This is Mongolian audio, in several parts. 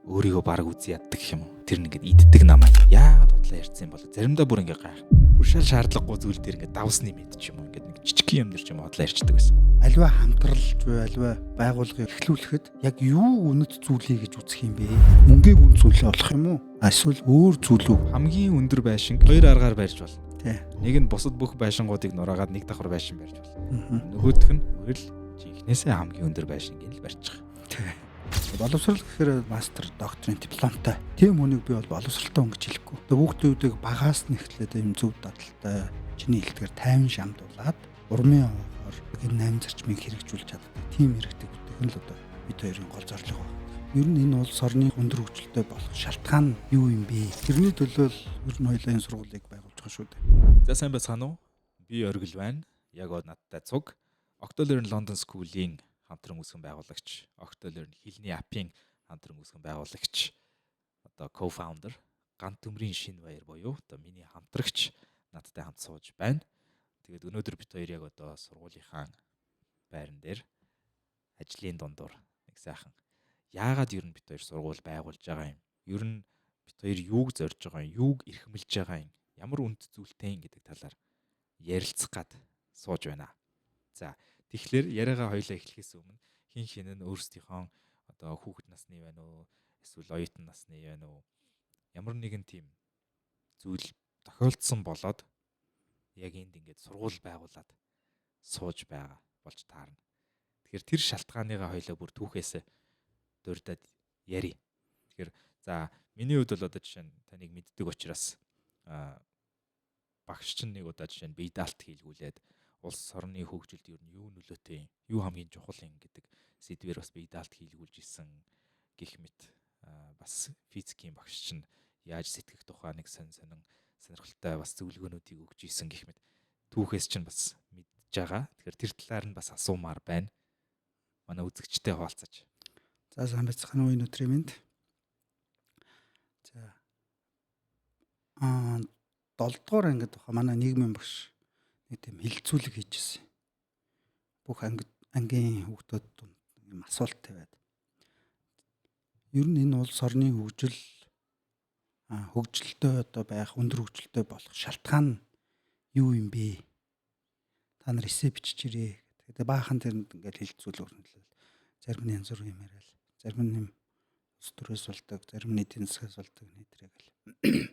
Өөрийгөө бараг үзий яддаг гэх юм уу. Тэр нь ингээд иддэг намайг. Яагаад удлаа ярьсан юм бол заримдаа бүр ингээд гайх. Бүр шал шаардлагагүй зүйл дээр ингээд давсны мэд ч юм уу. Ингээд нэг жижиг юм дээр ч юм уу удлаа ярьчдаг байсан. Аливаа хамтралж буй аливаа байгууллагыг эхлүүлэхэд яг юу үнэт зүйлээ гэж үзэх юм бэ? Мөнгийг үн зүйлээ олох юм уу? Эсвэл өөр зүйл үү? Хамгийн өндөр байшинг хоёр аргаар барьж болно. Тий. Нэг нь бусад бүх байшингуудыг нураагаад нэг давхар байшин барьж болно. Нөгөөх нь өөр л жинхнээсээ хамгийн өндөр байшинг л барьчих. Тий. Боловсрол гэхээр мастер, докторийн дипломтой. Тийм хүнийг би бол боловсралтай хүн гэж хэлэхгүй. Тэгээ хүүхдүүдийг багаас нь эхлээд ийм зөв дадалтай, чиний хэлдгээр тайван шамдуулаад урмын аваар энэ 8 зарчмыг хэрэгжүүлж чаддаг. Тийм хэрэгтэй бүтээх нь л одоо бид хоёрын гол зорилго байна. Ер нь энэ улс орны өндөр хөгжилтэй болох шалтгаан нь юу юм бэ? Тэрний төлөө л ер нь хоёулаа энэ сургуулийг байгуулж байгаа шүү дээ. За, сайн байцгаана уу? Би Оргил байна. Яг од надтай цуг Octolearn London School-ийн хамтран үүсгэн байгуулагч, Octolearn хэлний app-ын хамтран үүсгэн байгуулагч, одоо co-founder Гант төмрийн шинэ баяр буюу одоо миний хамтрагч надтай хамт сууж байна. Тэгээд өнөөдөр бид хоёр яг одоо сургуулийнхаа байран дээр ажлын дундуур нэг сайхан яагаад ер нь бид хоёр сургууль байгуулж байгаа юм? Ер нь бид хоёр юуг зорж байгаа юм? Юуг эрхэмлж байгаа юм? Ямар үнд зүйлтэй юм гэдэг талаар ярилцах гад сууж байна. За, тэгэхээр яриагаа хоёлаа эхлэхээс өмнө хин хин нь өөрсдийнхөө одоо хүүхэд насны байна уу, эсвэл оюутан насны байна уу, ямар нэгэн тийм зүйл тохиолдсон болоод яг энд ингээд сургууль байгуулад сууж байгаа болж таарна. Тэгэхээр тэр шалтгааныгаа хоёлаа бүр түүхээс дурдаад яри. Тэгэхээр за, миний хувьд бол одоо жишээ нь таныг мэддэг учраас багш чинь нэг удаа жишээ нь бие даалт хийлгүүлээд улс орны хөгжилд ер нь юу нөлөөтэй юм, юу хамгийн чухал юм гэдэг сэдвээр бас бие даалт хийлгүүлж исэн гих мэт, бас физикийн багш чинь яаж сэтгэх тухай нэг сонь сонин сонирхолтой бас зөвлөгөөнүүдийг өгч исэн гих мэт түүхээс чинь бас мэдж байгаа. Тэгэхээр тэр талаар нь бас асуумаар байна. Манай үзэгчтэй хуваалцаж. За, сайн байцгаана уу, энэ өдрийн мэнд. За. 7 дугаар ангид баха манай нийгмийн багш нэг тийм хилцүүлэг хийжсэн. Бүх анги ангийн хүүхдүүд дунд юм асуулт тавиад. Ер нь энэ улс орны хөгжил хөгжилтэй одоо байх, өндөр хөгжилтэй болох шалтгаан нь юу юм бэ? Та нар эсээ биччихэрээ. Тэгээд баахан тэрэнд ингээл хилцүүлэг өрнөлөл. Зарим нь янз бүрийн юм яриад, зарим нь юм улс төрөөс болдог, зарим нь эдийн засгаас болдог нэтрэг гэл.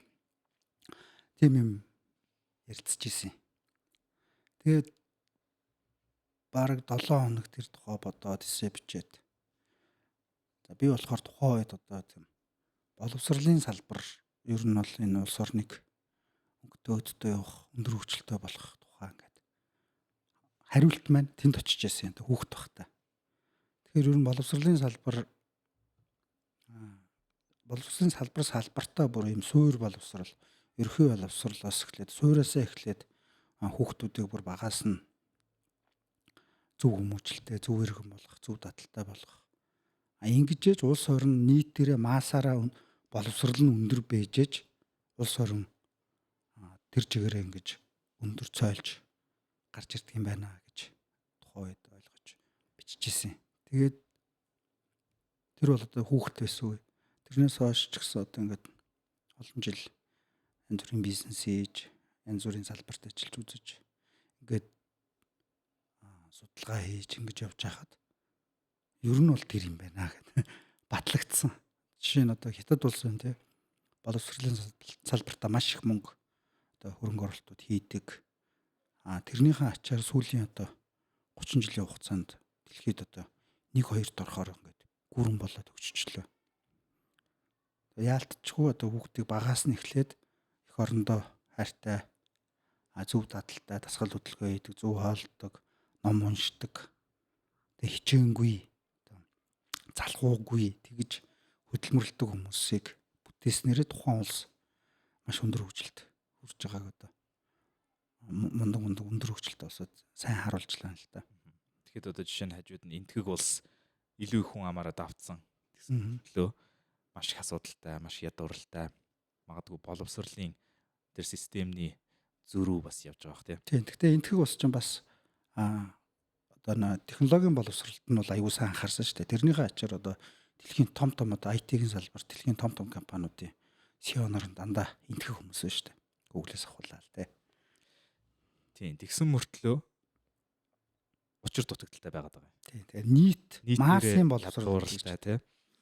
Тийм юм ярилцж исэн. Тэгээд бараг 7 хоног тэр тухай бодоод эсээ бичээд. За, би болохоор тухайн үед одоо тийм боловсролын салбар ер нь бол энэ улс орныг өнгөтэй явах, өндөр хөгжилтэй болох тухай ингээд хариулт маань тэнд очиж байсан юм, хүүхэд багтаа. Тэгэхээр ер нь боловсролын салбар боловсролын салбар салбартаа бүр юм суур боловсрол, ерхий боловсролоос эхлээд, суураасаа эхлээд хүүхдүүдийг бүр багаас нь зөв хүмүүжлэлтэй, зөв иргэн болох, зөв дадалтай болох. А ингэж ээж улс орн нийтээрээ маасаараа боловсрол нь өндөр бэжэж улс орн тэр чигээрээ ингэж өндөр цойлж гарч ирдэг юм байна гэж тухайн үед ойлгож биччихсэн. Тэгээд тэр бол одоо хүүхэд байсан үе. Тэрнээс хойш ч гэсэн одоо ингээд олон жил янз бүрийн бизнес хийж, янз бүрийн салбарт ажиллаж үзэж, ингээд судалгаа хийж ингэж явж байхад ер нь бол тэр юм байна гэд батлагдсан. Жишээ нь одоо Хятад улс байна, тий. Боловсролын салбартаа маш их мөнгө одоо хөрөнгө оруулалтууд хийдэг. А тэрнийхээ ачаар сүүлийн одоо 30 жилийн хугацаанд дэлхийд одоо 1 2-д орохоор ингээд гүрэн болоод өгччлөө. Яалтчгүй одоо хүүхдийг багаас нь эхлээд эх орондоо хайртай, зөв дадалтай, дасгал хөдөлгөөн хийдэг, зөв хоолдог, ном уншдаг. Тэг хичээнгүй, залхуугүй тэгж хөдөлмөрлөдөг хүмүүсийг бүтээснээрээ тухайн улс маш өндөр хөгжилд хүрч байгааг одоо мундаг мундаг өндөр хөгжилтэй улсууд сайн харуулж байна л та. Тэгэхэд одоо жишээ нь хажууд нь Энэтхэг улс илүү их хүн амаараа давтсан. Тэгсэн мөртлөө маш их асуудалтай, маш ядууралтай, магадгүй боловсролын тэр системний зөрүү бас явж байгаа бах, тийм. Тийм. Гэхдээ Энэтхэг улс чинь бас одоо технологийн боловсролт нь бол аюул сайн анхаарсан шүү дээ. Тэрнийхээ ачаар одоо Дэлхийн том том одоо IT-ийн салбар, дэлхийн том том компаниудын CEO нар дандаа энэтхэг хүмүүс байна шүү дээ. Google-ээс авахулаа л тий. Тийм, тэгсэн мөртлөө учир дутагдалтай байгаад байгаа юм. Тийм. Тэгэхээр нийт массын боловсролтой тий.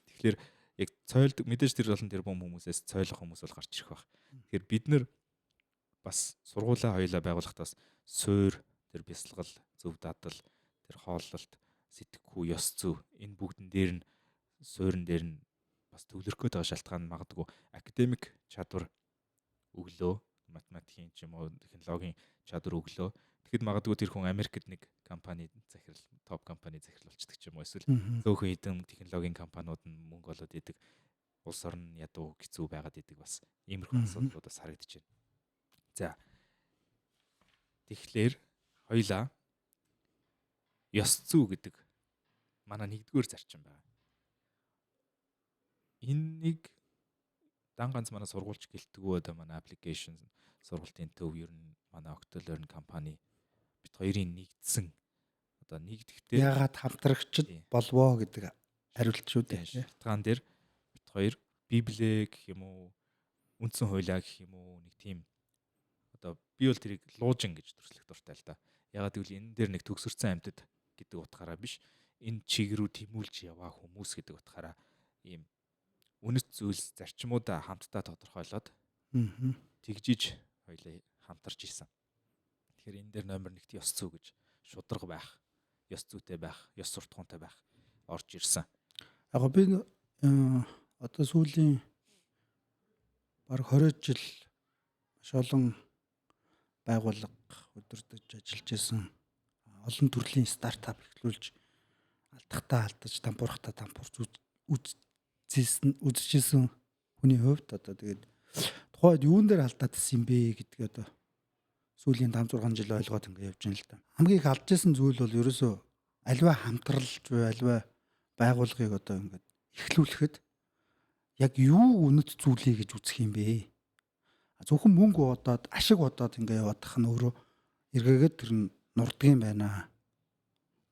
Тэгэхээр яг цойлд мэдээж тэр болон тэр бум хүмүүсээс цойлох хүмүүс бол гарч ирэх байх. Тэгэхээр бид нар бас сургуулаа хоёлаа байгуулахдаа бас суур тэр бясалгал, зөв дадал, тэр хооллолт, сэтгэхүй, ёс зүй энэ бүгдэн дээр нь суурин дээр нь бас төвлөрөх гээд байгаа шалтгаан нь магадгүй академик чадвар өглөө, математикийн ч юм уу технологийн чадвар өглөө. Тэгэхэд магадгүй тэр хүн Америкт нэг компани захирал, топ компани захирал болчдөг ч юм уу, эсвэл зөөхөн хэдэн технологийн компаниуд нь мөнгө олоод идэг, улс орн ядуу хэцүү байгаад идэг, бас иймэрхүү асуудлууд бас харагдаж байна. За. Тэгэхээр хоёлаа ёс зүй гэдэг манай нэгдүгээр зарчим байна. Энэнийг дан ганц манай сургуульч гэлтгүү, одоо манай application сургалтын төв, ер нь манай Octolearn компани бит хоёрын нэгдсэн одоо нэгдэхдээ яагаад хамтрагчд болвоо гэдэг хариулт шүү дээ. Шалтгаан дээр бит хоёр Библийг гэх юм уу, үндсэн хуулиа гэх юм уу, нэг тийм одоо би бол тэрийг луужин гэж төрслөх дуртай л да. Ягаад гэвэл энэ дээр нэг төгсөрсөн амьтад гэдэг утгаараа биш, энэ чиг рүү тэмүүлж яваа хүмүүс гэдэг утгаараа ийм үнэт зүйлс зарчмуудаа хамтдаа тодорхойлоод тэгжиж хоёлаа хамтарч исэн. Тэгэхээр энэ дээр номер 1-т ёс зүй гэж шударга байх, ёс зүйтэй байх, ёс суртахуунтай байх орж ирсэн. Яг би одоо сүүлийн бараг 20 жил маш олон байгууллага өдөртөж ажиллаж исэн. Олон төрлийн стартап эхлүүлж алдахтаа алдаж, дампуурахтаа дампуурч үзчихсэн хүний хувьд одоо тэгээд тухайд юун дээр алдаад исэн юм бэ гэдгийг одоо сүүлийн 5 6 жил ойлгоод ингээ явж байна л да. Хамгийн их алдж исэн зүйл бол ерөөсөө альва хамтралж буй альва байгууллагыг одоо ингээд эхлүүлэхэд яг юу үнэт зүйлээ гэж үзэх юм бэ? Зөвхөн мөнгө бодоод, ашиг бодоод ингээ яваадах нь өөрөө эргээгээд тэр нь нурдаг юм байна.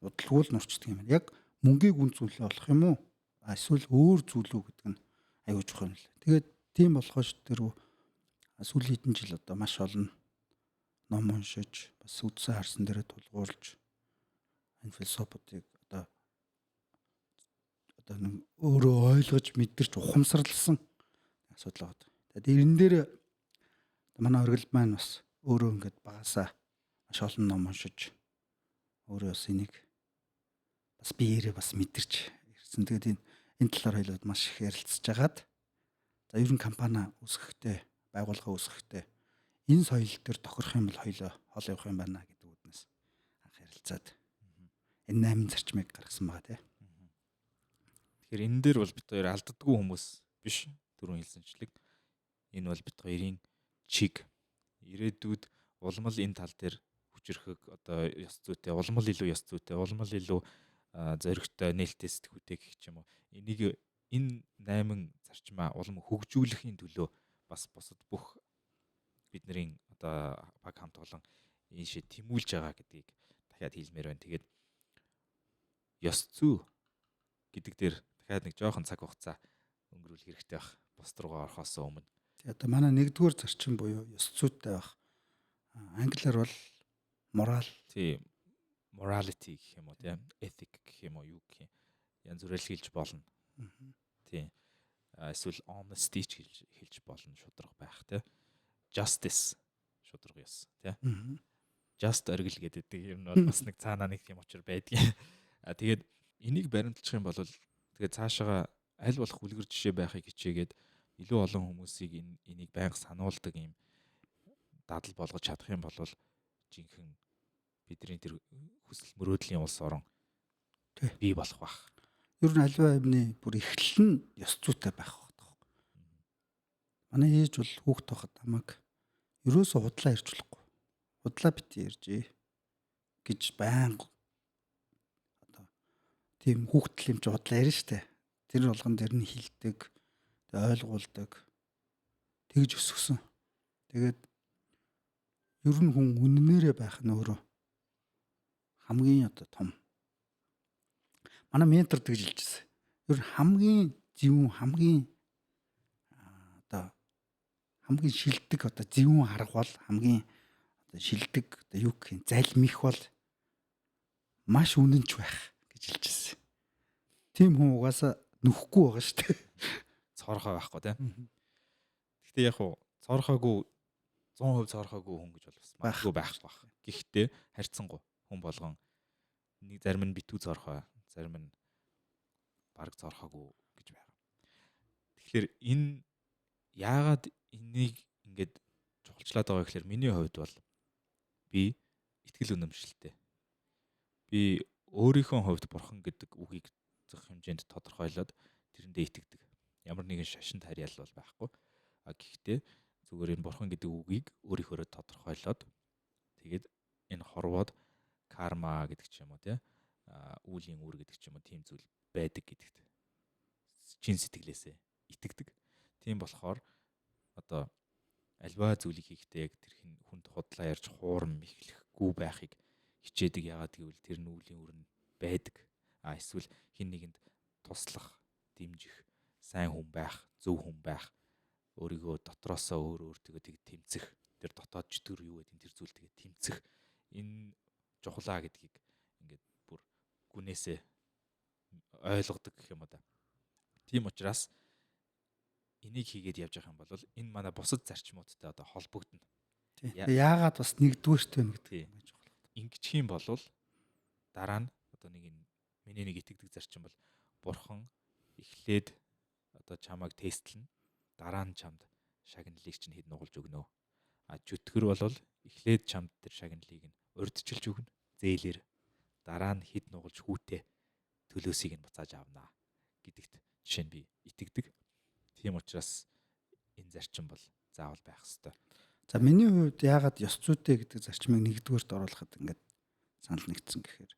Удалгүй л нурчдаг юм байна. Яг мөнгийг үн зүйлээ олох юм уу? Эсвэл өөр зүйл үү гэдэг нь аюул чухал юм л. Тэгээд тийм болохоос тэр сүүлийн хэдэн жил одоо маш олон ном уншиж, бас үдсэн харсан дээрээ тулгуурлаж энэ философиудыг одоо нэг өөрөө ойлгож мэдэрч ухамсарласан асуудал байгаа. Тэгээд эрен дээр манай оргил маань бас өөрөө ингээд багасаа маш олон ном уншиж өөрөө бас энийг бас биеэрээ бас мэдэрч ирсэн. Тэгээд энэ талаар хоёлоод маш их ярилцж агаад за ер нь компани үүсгэхдээ, байгууллага үүсгэхдээ энэ соёл төр тохирох юм бол хоёлоо хол явах юм байна гэдэг үднэс анх ярилцаад энэ 8 зарчмыг гаргасан байгаа тий. Тэгэхээр энэ дээр бол бит хоёр алддаггүй хүмүүс биш. Түрүүн хэлсэнчлэг энэ бол бит хоёрын чиг. Ирээдүйд улмал энэ тал дээр хүчрхэг одоо ёс зүйтэй, улмал илүү ёс зүйтэй, улмал илүү зоригтой, нээлттэй сэтгүүтэй гэх юм уу. Энийг энэ 8 зарчмаа улам хөгжүүлэхийн төлөө бас бусад бүх бидний одоо баг хамт олон ийшээ тэмүүлж байгаа гэдгийг дахиад хэлмээр байна. Тэгээд ёс зүй гэдэг дээр дахиад нэг жоохон цаг хугацаа өнгөрүүлэх хэрэгтэй байх. Бус руугаа орохоос өмнө. Одоо манай нэгдүгээр зарчим буюу ёс зүйтэй байх. Англиар бол moral. Тийм. Morality гэх юм уу тийм, ethic гэх юм уу, юу гэх юм. Янз бүрээр хэлж болно. Тийм. Эсвэл honesty ч хэлж болно, шударга байх тийм. Justice шударга ёс тийм. Just оргил гэдэг юм нь бол бас нэг цаанаа нэг тийм учир байдгийн. Тэгээд энийг баримтлах юм бол тэгээд цаашаага аль болох үлгэр жишээ байхыг хичээгээд илүү олон хүмүүсийг энийг байнга сануулдаг юм дадал болгож чадах юм бол жинхэнэ бидний тэр хүсэл мөрөөдлийн улс орон бий болох байх. Ер нь альва юмны бүр эхлэл нь ёс зүйтэй байх байх. Манай ээж бол хүүхд байхад намайг ерөөсөө худлаа ярьж болохгүй. Худлаа бити ярьжээ гэж байнга одоо тийм хүүхдэл юм чи худлаа ярина штэ. Тэр болгон дээр нь хилдэг, ойлгуулдаг. Тэгж өсгсөн. Тэгээд ер нь хүн үнэнээрээ байх нь өөрөө хамгийн одоо том. Манай ментор тэгж хэлжсэн. Ер нь хамгийн зөвүүн, хамгийн одоо хамгийн шилдэг одоо зөвүүн арга бол, хамгийн одоо шилдэг одоо юу гэх юм, залмих бол маш үнэнч байх гэж хэлж ирсэн. Тийм хүн угаасаа нөхгүй байгаа шүү дээ. Цоорхоо байхгүй тийм. Гэхдээ яг хуу цоорхоогүй 100% цоорхоогүй хүн гэж бол бас магадгүй байх бах. Гэхдээ харьцангуй хүн болгон нэг зарим нь битүү цоорхоо, зарим нь бараг цоорхоогүй гэж байгаа. Тэгэхээр энэ яагаад энийг ингээд чухалчлаад байгаа гэхээр миний хувьд бол би итгэл үнэмшилтэй. Би өөрийнхөө хувьд бурхан гэдэг үгийг зөх хэмжээнд тодорхойлоод тэрэндээ итгэдэг. Ямар нэгэн шашинд харьяал бол байхгүй. А гэхдээ зүгээр энэ бурхан гэдэг үгийг өөрийнхөөрөө тодорхойлоод тэгээд энэ хорвоод карма гэдэг ч юм уу тий, үүлийн үр гэдэг ч юм уу, тийм зүйл байдаг гэдэгт чин сэтгэлээсээ итгэдэг. Тийм болохоор одоо альва зүйлийг хийхдээ яг тэр хүнд худлаа ярьж хуурам эхлэхгүй байхыг хичээдэг. Яагаад гэвэл тэр нүүлийн үр нь байдаг. А эсвэл хин нэгэнд туслах, дэмжих, сайн хүн байх, зөв хүн байх, өөрийгөө дотроосоо өөр өөртөө тэг тэмцэх, тэр дотоод чөтгөр юу гэдэг тэр зүйл тэгээ тэмцэх энэ чухлаа гэдгийг ингээд бүр гүнээсээ ойлгодог гэх юм уу да. Тийм учраас энийг хийгээд явж байгаа юм бол энэ манай бусад зарчмуудтай одоо холбогдно. Яагаад бас нэгдүгээрт вэ гэдэг юм чухал. Ингэчих юм бол дараа нь одоо нэг энэ миний нэг итгэдэг зарчим бол бурхан эхлээд одоо чамайг тестлэнэ. Дараа нь чамд шагналыг чинь хэд нугалж өгнө. А чөтгөр бол эхлээд чамд тэр шагналыг нь урдчилж өгнө. Зээлэр дараа нь хэд нугалж хүүтэй төлөөсийг нь буцааж авнаа гэдэгт жишээ нь би итгэдэг. Тийм учраас энэ зарчим бол заавал байх ёстой. За миний хувьд яагаад ёс зүйтэй гэдэг зарчмыг нэгдүгээрт оруулахад ингээд санал нэгдсэн гэхээр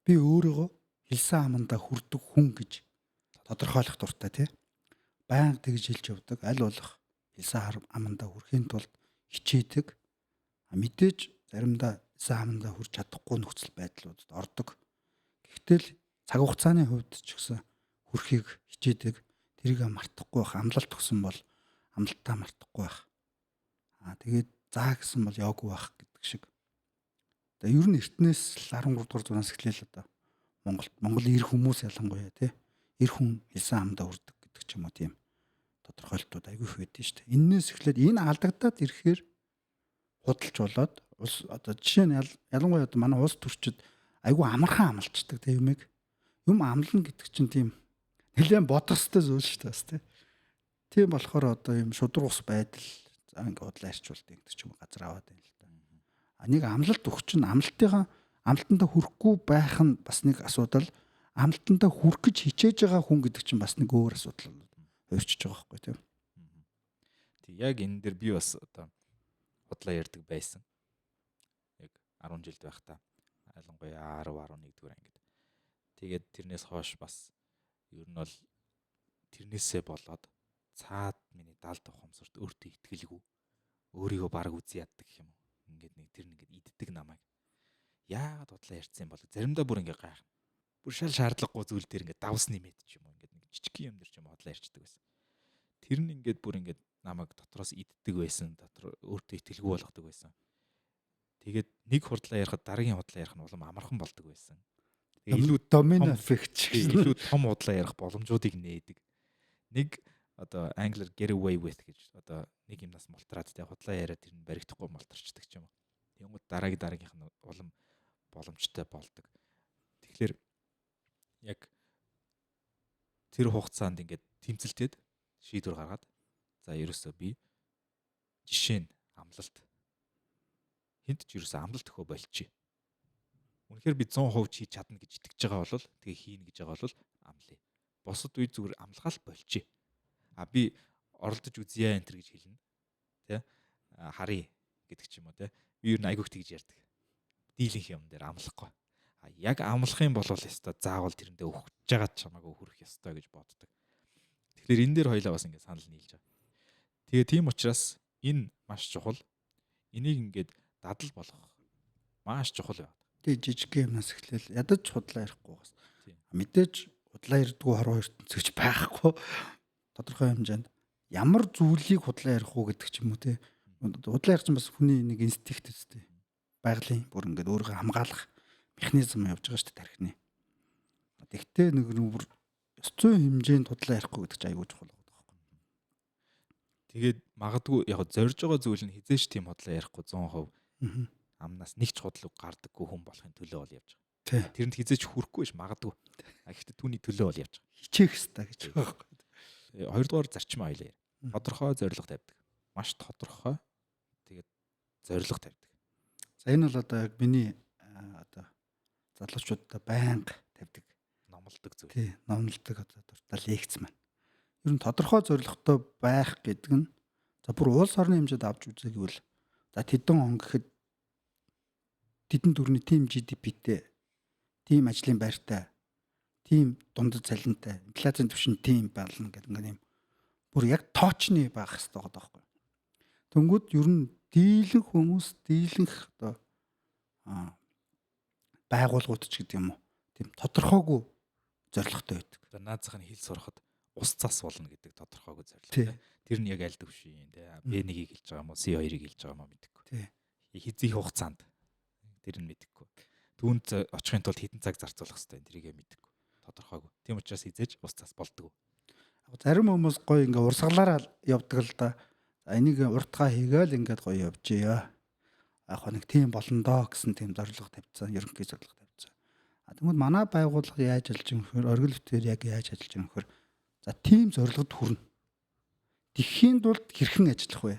би өөрийгөө хэлсэн амандаа хүрдэг хүн гэж тодорхойлох дуртай тий. Баян тэгж хэлж явдаг. Аль болох хэлсэн амандаа хүрэхийн тулд хичээдэг. Мэдээж заримдаа хэлсэн амандаа хүрч чадахгүй нөхцөл байдлуудад ордог. Гэхдээ л цаг хугацааны хувьд ч гэсэн хүрэхийг хичээдэг. Тэрийг мартахгүй байх, амлалт өгсөн бол амлалтаа мартахгүй байх. Тэгээд заа гэсэн бол яваагүй байх гэдэг шиг. Одоо ер нь эртнээс 13 дугаар зуунаас эхлээл одоо Монгол эр хүмүүс ялангуяа тий эр хүн хэлсэн амдаа хүрдэг гэдэг ч юм уу тийм тодорхойлолтууд айгүй их байдэн шүү дээ. Эннээс эхлээд энэ алдагдаад ирэхээр худалч болоод улс одоо жишээ нь ялангуяа одоо манай улс төрчид айгүй амархан амлчдаг тийм юмыг. Юм амлана гэдэг чинь тийм нэлээд бодох ёстой зүйл шүү дээ бас тий. Тийм болохоор одоо юм шудраг ус байдал за ингээ худлаа ярьчулт гэдэг ч юм газар аваад байна л да. А нэг амлалт өгч чинь амлалтынхаа амлалтандаа хүрэхгүй байх нь бас нэг асуудал. Амлалтандаа хүрэх гэж хичээж байгаа хүн гэдэг чинь бас нэг өөр асуудал хувирчиж байгаа байхгүй тийм. Тэг яг энэ дэр би бас одоо худлаа ярьдаг байсан. Яг 10 жилд байхдаа ялангуяа 10 11 дугаар ангид. Тэгээд тэрнээс хойш бас ер нь бол тэрнээсээ болоод цаад миний даалд ухамсарт өөртөө итгэлгүй өөрийгөө бараг үзий яддаг гэх юм уу. Ингээд нэг тэр ингээд иддэг намайг. Яагаад худлаа ярьсан юм бол заримдаа бүр ингээд гайхна. Бүр шал шаардлагагүй зүйл дээр ингээд давс нэмээд ч юм уу ингээд нэг жижиг юм дээр ч юм худлаа ярьцдаг байсан. Тэр нь ингээд бүр ингээд намайг дотроос иддэг байсан. Дотор өөртөө итгэлгүй болгодог байсан. Тэгээд нэг хурдлаа ярихад дараагийн худлаа ярих нь улам амархан болдог байсан. Тэгээ илүү домино эффект илүү том худлаа ярих боломжуудыг нээдэг. Нэг одоо англиар get away with гэж одоо нэг юмнаас мултраад тэ худлаа яриад тэр нь баригдахгүй мултарчдаг ч юм уу. Тэнгүүд дараагийнх нь улам боломжтой болдог. Тэгэхээр яг тэр хугацаанд ингээд тэмцэлтэд шийдвэр гаргаад за ерөөсөө би жишээ нь амлалт хинт ч ерөөсөө амлалт өгөө болчих. Үнэхээр би 100% хийж чадна гэж итгэж байгаа бол тэгээ хийнэ гэж байгаа бол амлая. Бусад үе зүгээр амлахаа л болчих. А би оролдож үзье энэ төр гэж хэлнэ. Тэ? Харъя гэдэг ч юм уу тэ. Би ер нь айгүйх тэгж ярьдаг. Дийлэнх юм дээр амлахгүй. А яг амлах юм бол ёстой заавал тэрэндээ өгч байгаа ч чамаагүй хүрэх ёстой гэж боддог. Тэгэхээр энэ дээр хоёлаа бас ингээд санал нийлж байгаа. Тэгээ тийм учраас энэ маш чухал. Энийг ингээд дадал болгох маш чухал байна. Тэгээ жижиг юмнаас эхлээл ядаж худлаа ярихгүй бас. Мэдээж худлаа ярьдгүй хорвоо ертөнцөж байхгүй. Тодорхой хэмжээнд ямар зүйлийг худлаа ярих уу гэдэг ч юм уу те. Худлаа ярих чинь бас хүний нэг инстинкт үстэй. Байгалийн бүр ингээд өөрийгөө хамгаалах механизм явж байгаа шүү дээ тархины. Тэгтээ нэг бүр ёс зүйн хэмжээнд худлаа ярихгүй гэдэг чинь айгүй чухал байгаа байхгүй. Тэгээд магадгүй яг зорж байгаа зүйл нь хизээш тийм худлаа ярихгүй 100% амнаас нэг ч худлаг гардаггүй хүн болохын төлөө бол явж байгаа. Тэрэнд хизээч хүрэхгүй ш магадгүй. А гэхдээ түүний төлөө бол явж байгаа. Хичээх ёстой гэж байгаа байхгүй. Хоёрдугаар зарчим аюулаа. Тодорхой зорилго тавьдаг. Маш тодорхой. Тэгээд зорилго тавьдаг. За энэ бол одоо яг миний одоо залуучуудаа байнга тавьдаг. Номлодог зүйл. Тий, номлодог одоо дуртай лекц маань. Ер нь тодорхой зорилготой байх гэдэг нь за бүр улс орны хэмжээнд авч үзье гэвэл за тэдэн он гэхэд тэдэн төрний team GDP-тэй, тийм ажлын байртай, тийм дундад цалинтай, инфляцийн түвшин тийм болно гэдэг ингээд юм бүр яг тоочны байх хэрэгтэй байгаа байхгүй. Тэнгүүд ер нь дийлэнх хүмүүс, дийлэнх одоо байгууллагууд ч гэдэг юм уу. Тийм тодорхойгүй зорилготой байдаг. Одоо наазах нь хэл сурахад ус цас болно гэдэг тодорхойгүй зорилго. Тэр нь яг аль төвшин тий B1-ийг хэлж байгаа юм уу, C2-ыг хэлж байгаа юм уу мэдэхгүй. Хэзээ хугацаанд тэр нь мэдэхгүй. Түүнд очихын тулд хэдэн цаг зарцуулах хэрэгтэй тэрийгэ мэдэхгүй. Тодорхойгүй. Тийм учраас хизээж ус цас болдгоо. Зарим хүмүүс гоё ингээ урсгалаараа явдаг л да. За энийг уртгаа хийгээл ингээд гоё явжээ. Яг нэг тийм болно доо гэсэн тийм зорилго тавьсан, ерөнхий зорилго тавьсан. А тэгмэд манай байгууллага яаж ажиллаж байгаа юм гэхээр оргил битээр яг яаж ажиллаж байгаа юм гэхээр за тийм зорилгод хүрнэ. Тэхийн тулд хэрхэн ажиллах вэ?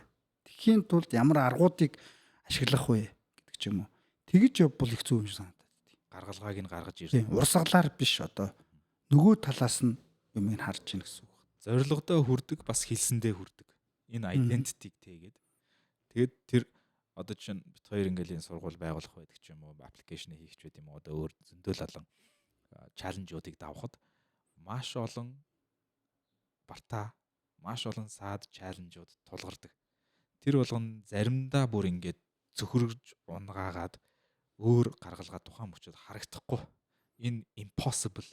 Тэхийн тулд ямар аргуудыг ашиглах вэ гэдэг ч юм уу. Тэгж явбал их зөв юм шиг санагдаад. Гаргалгааг нь гаргаж ирнэ. Урсгалаар биш одоо нөгөө талаас нь юмыг харж гин гэсэн үг. Зорилгодоо хүрдэг бас хэлсэндээ хүрдэг. Энэ identity-г тэгээд тэгээд тэр одоо чинь бит хоёр ингээл энэ сургууль байгуулах байдаг ч юм уу, аппликейшн хийх ч байд юм уу, одоо өөр зөндөл олон чаленжуудыг давхад маш олон бартаа, маш олон саад чаленжууд тулгардаг. Тэр болгон заримдаа бүр ингээд цөхрөж унгаагаад өөр гаргалгаа тухайн мөчөд харагдахгүй. Энэ impossible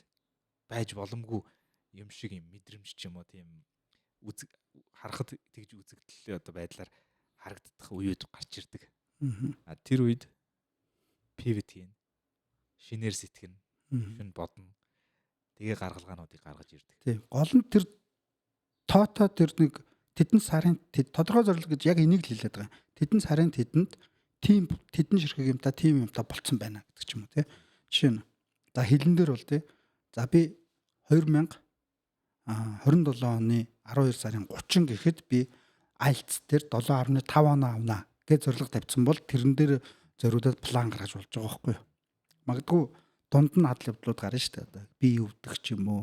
байж боломгүй юм шиг юм мэдрэмж ч юм уу тийм харахад тэгж үзэгдэлээ одоо байдлаар харагдах үеуд гарч ирдэг. А тэр үед pivot хийн, шинээр сэтгэнэ, шин бодно. Тэгээ гаргалгаануудыг гаргаж ирдэг. Тийм. Гол нь тэр тоотоо тэр нэг тэдэн сарын тодорхой зорилго гэж яг энийг л хэлээд байгаа. Тэдэн сарын тэдэнд тийм тэдэн ширхэг юмта тийм юмта болцсон байна гэдэг ч юм уу тий. Жишээ нь за хилэн дээр бол тий. За би 2027 оны 12 сарын 30 гэхэд би IELTS дээр 7.5 оноо авна гэж зорилго тавьсан бол тэрэн дээр зориудаад план гаргаж болж байгаа байхгүй юу. Магадгүй дунд нь адал явдлууд гарна шүү дээ. Одоо би өвдөх ч юм уу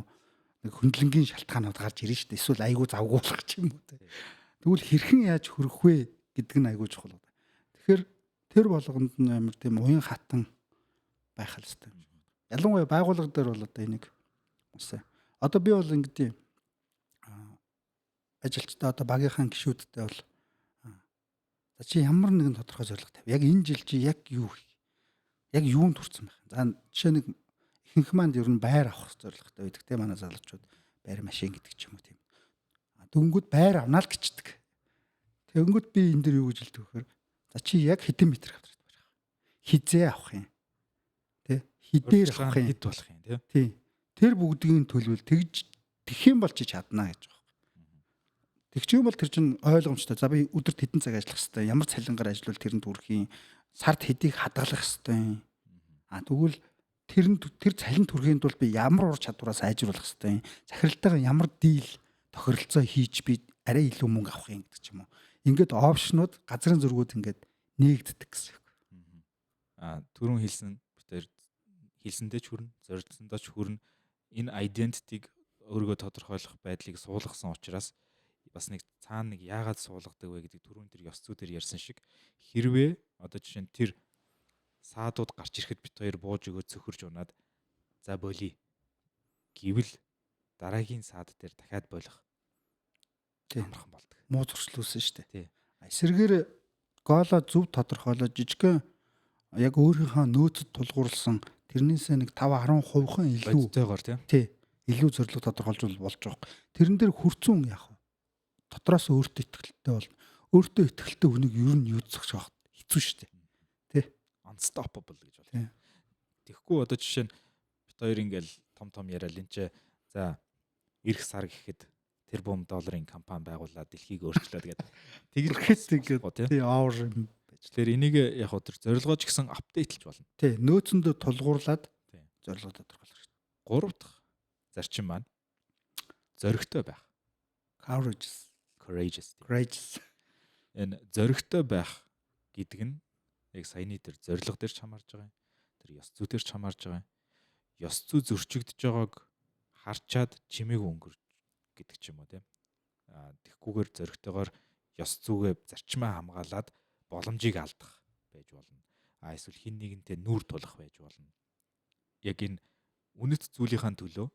нэг хөндлөнгийн шалтгаанууд гарч ирнэ шүү дээ. Эсвэл айгүй завгүй болох ч юм уу тий. Тэгвэл хэрхэн яаж хөрөх вэ гэдэг нь айгүй чухал байна. Тэгэхээр тэр болгонд нь амар тийм уян хатан байх хэрэгтэй юм шиг байна. Ялангуяа байгууллага дээр бол одоо энийг бас одоо би бол ингэдэм ажилчдаа одоо багийнхаа гишүүдтэй бол за чи ямар нэгэн тодорхой зорилго тавь. Яг энэ жил чи яг юу яг юунд хүрсэн байх. За жишээ нэг ихэнх маань ер нь байр авах зорилготой байдаг те манай залуучууд байр машин гэдэг ч юм уу тийм. Дөнгөд байр авнаа л гэчдэг. Тэгэнгүүт би энэ дэр юу гэж хэлдэг вэхээр за чи яг хэдэн метр квадрат барих. Хизээ авах юм. Тэ? Хідээр авах юм. Хэд болох юм тий. Тий. Тэр бүгдийг төлөвл тэгж тэгэх юм бол чи чаднаа гэж байгаа. Тэгч юм бол тэр чинь ойлгомжтой. За би өдөрт хэдэн цаг ажиллах хэвээр, ямар цалингаар ажиллавал тэрэнд хүрэх юм, сард хэдийг хадгалах хэвээр. А тэгвэл тэр цалин төрхийн тулд би ямар ур чадвараа сайжруулах хэвээр, захиралтайгаа ямар дийл тохиролцоо хийж би арай илүү мөнгө авах юм гэдэг ч юм уу. Ингээд опшнууд газрын зургууд ингээд нээгддэг гэсэн үг. А түрүүн хэлсэн битэр хэлсэндээ ч хүрнэ, зорилсондоо ч хүрнэ. Энэ identity-г өөрийгөө тодорхойлох байдлыг суулгасан учраас бас нэг цаана нэг яагаад суулгадаг вэ гэдэг түрүүн тэр ёс зүй дээр ярьсан шиг хэрвээ одоо жишээ нь тэр саадууд гарч ирэхэд бит хоёр бууж өгөө цөхөрж унаад за боли гэвэл дараагийн саад дээр дахиад болох амархан болдог. Муу зуршил үүсэн шүү дээ. Эсвэргээр гоолоо зөв тодорхойлоод жижигхэн яг өөрийнхөө нөөцөд тулгуурласан Тэрнээсээ нэг 5 10%-хан илүү Бодтойгоор тийм. Тий. Илүү зорилго тодорхойлж болж байгаа. Тэрэн дээр хүрцэн яах вэ? Дотроос өөртөө итгэлтэй бол өөртөө итгэлтэй хүнийг ер нь юу зогсоох хэцүү шүү дээ. Тий. Unstoppable гэж болно. Тэгэхгүй одоо жишээ нь бид хоёр ингээл том том яриад энэ ч за ирэх сар гэхэд тэрбум долларын компани байгуулад дэлхийг өөрчлөөд гэдэг. Тэгж ингээд тий over юм байж. Тэгэхээр энийг яг хөө тэр зорилгоо ч гэсэн update лж болно. Тий, нөөцөндөө тулгуурлаад зорилгоо тодорхойлох хэрэгтэй. Гурав дахь зарчим маань зоригтой байх. Courageous. Courageous. Courageous. Энэ зоригтой байх гэдэг нь яг саяны тэр зорилго дээр ч хамаарж байгаа юм. Тэр ёс зүй дээр ч хамаарж байгаа юм. Ёс зүй зөрчигдөж байгааг харчаад чимээг өнгөрч гэдэг ч юм уу тийм. Аа тэгхгүйгээр зоригтойгоор ёс зүгээ зарчмаа хамгаалаад боломжийг алдах байж болно. А эсвэл хин нэгэнтэй нүүр тулах байж болно. Яг энэ үнэт зүйлийнхаа төлөө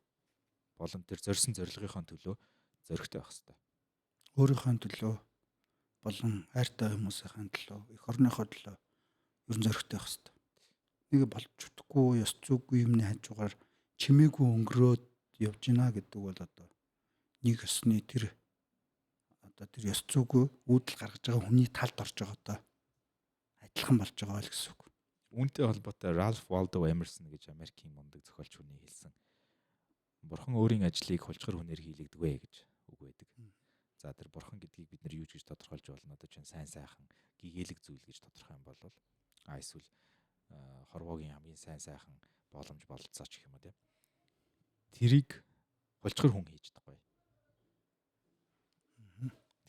болон тэр зорьсон зорилгынхаа төлөө зоригтой байх хэрэгтэй. Өөрийнхөө төлөө болон хайртай хүмүүсийн төлөө, эх орныхоо төлөө ер нь зоригтой байх хэрэгтэй. Нэг болж чадахгүй, ёс зүйгүй юмны хажуугаар чимээгүй өнгөрөөд явж гинэ гэдэг бол одоо нэг ёсны тэр одоо тэр ёс зүйгүй үүдэл гаргаж байгаа хүний талд орж байгаа одоо адилхан болж байгаа л гэсэн үг. Үүнтэй холбоотой Ralph Waldo Emerson гэж Америкийн мундаг зохиолч хүний хэлсэн. Бурхан өөрийн ажлыг хулжгар хүнээр хийлэгдэг вэ гэж үг байдаг. За тэр бурхан гэдгийг бид нар юу ч гэж тодорхойлж болно. Одоо чинь сайн сайхан гэгээлэг зүйл гэж тодорхой юм бол а эсвэл хорвоогийн хамгийн сайн сайхан боломж бололцоо ч гэх юм уу тийм. Тэрийг хулжгар хүн хийж чадахгүй.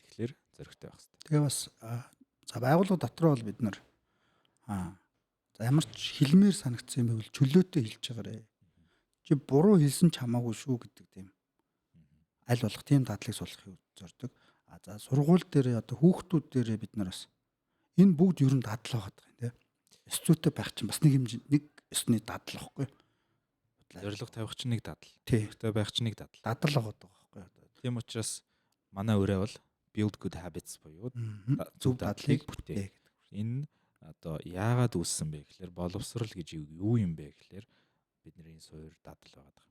Тэгэхээр зоригтой байх хэрэгтэй. Тэгээ бас за байгууллага дотор бол бид нар за ямар ч хэлмээр санагдсан юм байвал чөлөөтэй хэлж байгаарэ. Чи буруу хэлсэн ч хамаагүй шүү гэдэг тийм аль болох тийм дадлыг суулгахыг зорддог. А за сургууль дээр одоо хүүхдүүд дээр бид нар бас энэ бүгд ер нь дадлаа байгаа юм тийм. Ёс зүйтэй байх чинь бас нэг хэмжээ нэг ёсны дадал байхгүй. Зорилго тавих чинь нэг дадал. Зоригтой байх чинь нэг дадал. Дадал байгаа байхгүй. Тийм учраас манай өрөө бол build good habits буюу зөв дадлыг бүтээ гэдэг. Энэ одоо яагаад үүссэн бэ гэхээр боловсрал гэж юу юм бэ гэхээр бидний суур дадал байгаа даа.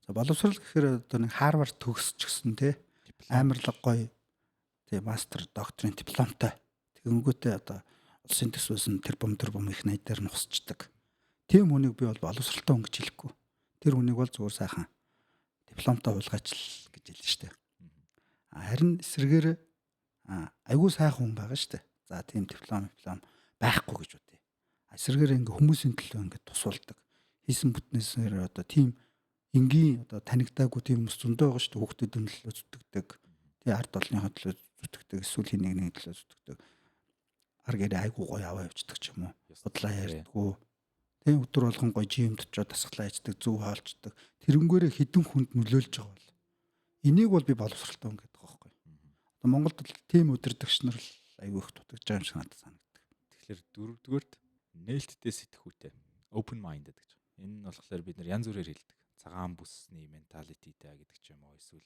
За боловсрал гэхээр одоо нэг Харвард төгсчихсэн те амарлаг гоё тий мастер докторийн дипломтой тэгэнгүүтээ одоо улсын төсвөөс нь тэрбум тэрбум их найдаар нусчдаг. Тийм хүнийг би бол боловсралтай хүн гэж хэлэхгүй. Тэр хүнийг бол зүгээр сайхан дипломтой хулгайч л гэж хэлнэ штэ. Харин эсрэгээр айгүй сайхан хүн байгаа штэ. За тийм диплом байхгүй гэж бодъё. Эсрэгээр ингээ хүмүүсийн төлөө ингээ тусуулдаг. Хийсэн бүтнээсээр одоо тийм энгийн одоо танигдаагүй тийм хүмүүс зөндөө байгаа шүү дээ. Хүүхдүүдийн төлөө зүтгэдэг. Тэгээ ард олныхоо төлөө зүтгэдэг. Эсвэл хин нэгний төлөө зүтгэдэг. Ар гэрээ айгүй гоё аваа явчихдаг ч юм уу. Судлаа ярьдгүү. Тэгээ өдөр болгон гоё жимд очоод дасгалаа хийдэг, зөв хоолчдаг. Тэрнгээрээ хідэн хүнд нөлөөлж байгаа бол энийг бол би боловсралтай хүн гэдэг байгаа байхгүй. Одоо Монголд бол тийм удирдагч нар л айгүй их дутагдж байгаа юм шиг надад санагддаг. Тэгэхээр дөрөвдүгээрт нээлттэй сэтгхүүтэй, open minded гэж. Энэ нь болохоор бид нар янз бүрээр хэлдэг. Цагаан бүсний mentality тэй гэдэг ч юм уу эсвэл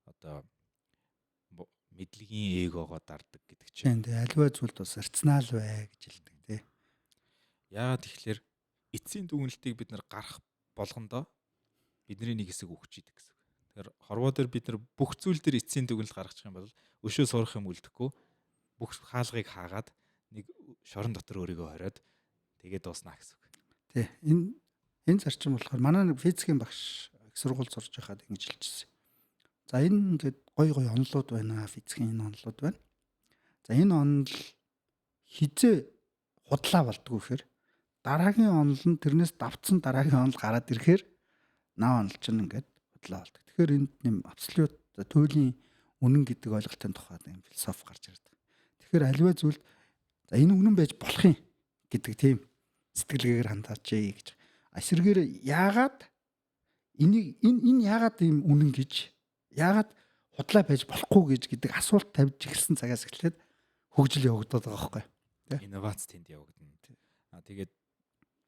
одоо мэдлэгийн эгогоо дардаг гэдэг ч юм. Тийм аливаа зүйлд бас рационал бай гэж хэлдэг тий. Яагаад тэгэхээр эцсийн дүгнэлтийг бид нар гарах болгондоо бидний нэг хэсэг өгч идэг гэсэн. Тэгэхээр хорвоо дээр бид нар бүх зүйл дээр эцсийн дүгнэлт гаргачих юм бол өшөө сурах юм үлдэхгүй бүх хаалгыг хаагаад нэг шорон дотор өөрийгөө хориод тэгээд дууснаа гэсэн үг. Тий. Энэ зарчим болохоор манай нэг физикийн багш их сургууль сурж байхад ингэж хэлчихсэн. За энэ ингээд гой гой онолууд байна. Физикийн энэ онолууд байна. За энэ онол хизээ худлаа болдгоо гэхээр дараагийн онол нь тэрнээс давтсан дараагийн онол гараад ирэхээр наа онол чинь ингээд худлаа болдог. Тэгэхээр энд нэм абсолют туйлын үнэн гэдэг ойлголтын тухай юм философи гарч ирдэг. Тэгэхээр аливаа зүйлд за энэ үнэн байж болох юм гэдэг тийм сэтгэлгээгээр хандаач гэж. Эсрэгээр яагаад энийг энэ яагаад ийм үнэн гэж яагаад худлаа байж болохгүй гэж гэдэг асуулт тавьж эхэлсэн цагаас эхлээд хөгжил явагдаад байгаа байхгүй. Инновац тэнд явагдана. Аа тэгээд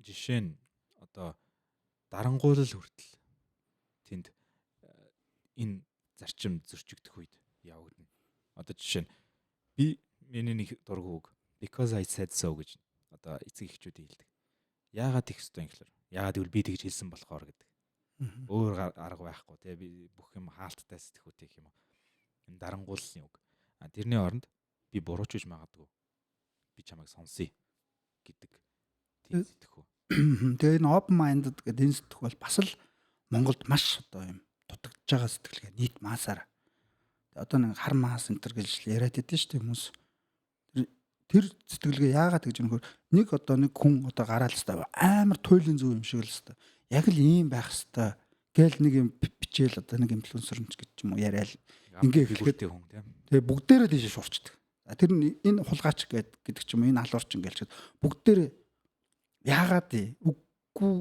жишээ нь одоо дарангуйлал хүртэл тэнд энэ зарчим зөрчигдөх үед явагдана. Одоо жишээ нь би миний нэг дургу үг because I said so гэж одоо эцэг эхчүүдийн хэлдэг. Яагаад их ёстой юм гэхээр Яагаад гэвэл би тэгж хэлсэн болохоор гэдэг. Өөр арга байхгүй тий, би бүх юм хаалттай сэтгхүүтэй гэх юм уу. Энэ дарангууллын үг. А тэрний оронд би бурууч гэж магадгүй. Би чамайг сонсъё гэдэг тийм сэтгхүү. Тэгээ энэ open minded гэдэг энэ сэтгэх бол бас л Монголд маш одоо юм дутагдж байгаа сэтгэлгээ нийт маасаар. Одоо нэг хар маас энэ төр гэж яриад идэв шүү дээ хүмүүс. Тэр сэтгэлгээ яагаад гэж нөхөр нэг одоо нэг хүн одоо гараал хэвээр амар туйлын зөв юм шиг л хэвээр яг л ийм байх хэвээр гээл нэг юм бичээл одоо нэг инфлюенсер юм ч гэж юм уу яриад ингээ эхлэхэд хүн тийм. Тэгээ бүгдээрээ тийш шуурчдаг. Тэр энэ хулгайч гэдэг ч юм уу, энэ алуурч ингээл бүгдээрээ яагаад үгүй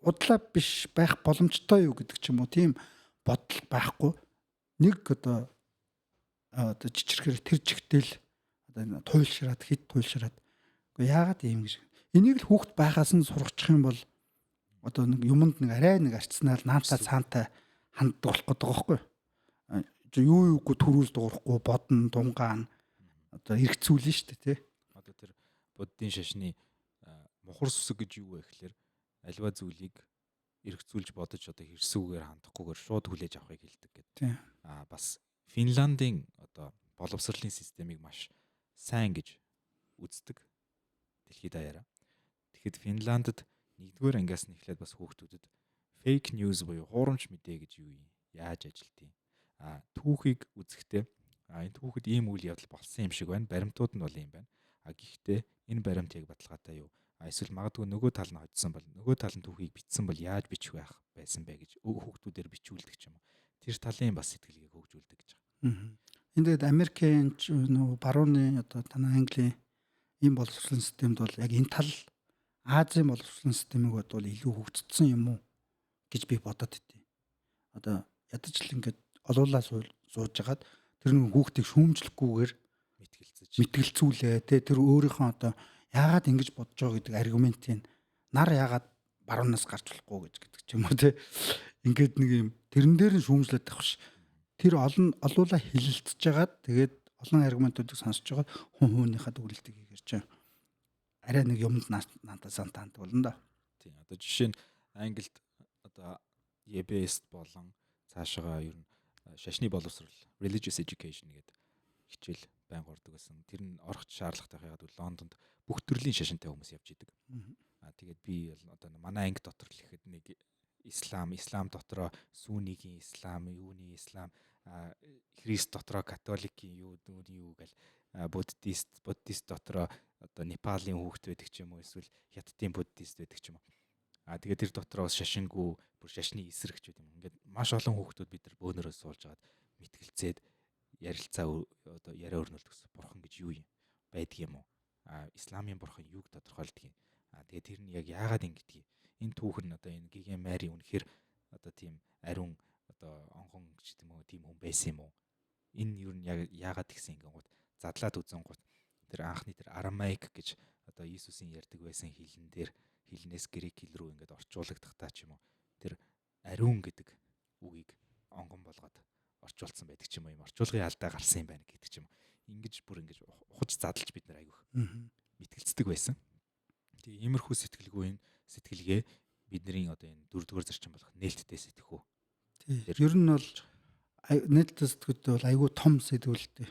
удлаа биш байх боломжтой юу гэдэг ч юм уу, тийм бодол байхгүй. Нэг одоо чичрэхээр тэр чигтэл одоо энэ туйлшраад хит туйлшраад үгүй яагаад ийм гэж. Энийг л хүүхд байхаас нь сургачих юм бол одоо нэг юмд нэг арай нэг арчснаал наантай цаантай ханддаг болох гэдэг байгаа байхгүй. Юу юугүй төрүүл дуурахгүй бодно, тунгаан одоо эргцүүлнэ шүү дээ тий. Одоо тэр буддын шашны мухар сүсэг гэж юу вэ гэхэлэр альва зүйлийг эргцүүлж бодож одоо хэрсүүгээр хандахгүйгээр шууд хүлээж авахыг хэлдэг гэдэг. Аа бас Финландын одоо боловсролын системийг маш сайн гэж үздэг дэлхийд даяараа. Тэгэхэд Финландд нэгдүгээр ангиас нь эхлээд бас хүүхдүүдэд fake news буюу хуурамч мэдээ гэж юу юм? Яаж ажилтгийг? А түүхийг үзэхдээ энэ түүхэд ийм үйл явдал болсон юм шиг байна. Баримтууд нь бол ийм байна. А гэхдээ энэ баримт яг баталгаатай юу? А эсвэл магадгүй нөгөө тал нь хоцсон бол нөгөө тал нь түүхийг бичсэн бол яаж бичих байх байсан бэ гэж хүүхдүүдээр бичүүлдэг ч юм уу. Тэр талын бас сэтгэлгээг хөгжүүлдэг гэж байгаа. Энд тэгээд Америкийн нөгөө барууны одоо танай Английн ийм боловсролын системд бол яг энэ тал Азийн боловсролын системийг бодвол илүү хөгжсөн юм уу гэж би бодоод идэв. Одоо ядаж л ингээд олуулаа сууж хагаад тэр нэг хүүхдийг шүүмжлэхгүйгээр мэтгэлцүүлээ те, тэр өөрийнхөө одоо яагаад ингэж бодож байгаа гэдэг аргументыг нар яагаад баруунаас гарч болохгүй гэж гэдэг ч юм уу те. Ингээд нэг юм тэрэн дээр нь шүүмжлээд байх ш. Тэр олон олуулаа хилэлцэж хагаад тэгээд олон аргументуудыг сонсож байгаа хүн хүнийхээ дүгнэлтийг хийгэр чинь арай нэг юмд наантаа сантаант болно да. Тийм. Одоо жишээ нь Англид одоо EBS болон цаашаага ер нь шашны боловсрол religious education гэдэг хичээл байнга ордог гэсэн. Тэр нь орох шаардлагатай байгаад бол Лондонд бүх төрлийн шашинтай хүмүүс явж идэг. Аа тэгээд би бол одоо манай анги дотор л ихэд нэг ислам дотроо сүнигийн ислам, юуны ислам, христ дотроо католикийн юу, нүуний юу гэл буддист дотроо одоо Непалийн хүүхд байдаг ч юм уу, эсвэл хятадын буддист байдаг ч юм уу. Аа тэгээд тэр дотроо бас шашингүй, бүр шашны эсрэгч байт юм. Ингээд маш олон хүүхдүүд бид нар бөөнөрөө суулж агаад мэтгэлцээд ярилцаа одоо яриа өрнөлдөг гэсэн. Бурхан гэж юу юм байдаг юм уу? Аа исламын бурхан юуг тодорхойлдог юм? Аа тэгээд тэр нь яг яагаад ингэдэг юм? Энэ түүх нь одоо энэ Гиген Мари үнэхээр одоо тийм ариун одоо онгон гэж юм уу, тийм хүн байсан юм уу? Энэ юу нь яг яагаад тэгсэн ингэнгүүт задлаад үзэнгүүт тэр анхны тэр арамаик гэж одоо Иесусийн ярьдаг байсан хэлэн дээр хэлнээс грек хэл рүү ингээд орчуулагдахтаа ч юм уу тэр ариун гэдэг үгийг онгон болгоод орчуулсан байдаг ч юм уу, юм орчуулгын алдаа гарсан юм байна гэдэг ч юм уу. Ингэж бүр ингэж ухаж задлж бид нар айгүйх мэтгэлцдэг байсан. Тэгээ иймэрхүү сэтгэлгүй энэ сэтгэлгээ бидний одоо энэ дөрөвдүгээр зарчим болох нээлттэй сэтгэхүй. Ер нь бол нээлттэй сэтгэхүйтэй бол айгүй том сэдв л дээ.